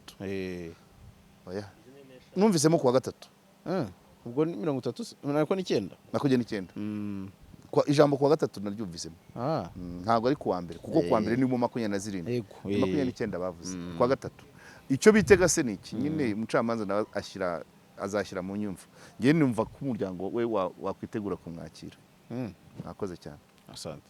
Oya, numvisemo kuwa gatatu. Ubwo ni 30 nako 9. 29. Ijambo kuwa gatatu naryumvisemo. Ntabwo ari kuwa mbere, kuko kuwa mbere ni mu 27. Ni 29 bavuze kuwa gatatu. Icyo bitega se ni iki nyine? Umucamanza nawe ashyira, azashyira mu nyumva. Ngewe numva ko umuryango we wakwitegura kumwakira. Mwakoze cyane. Asante.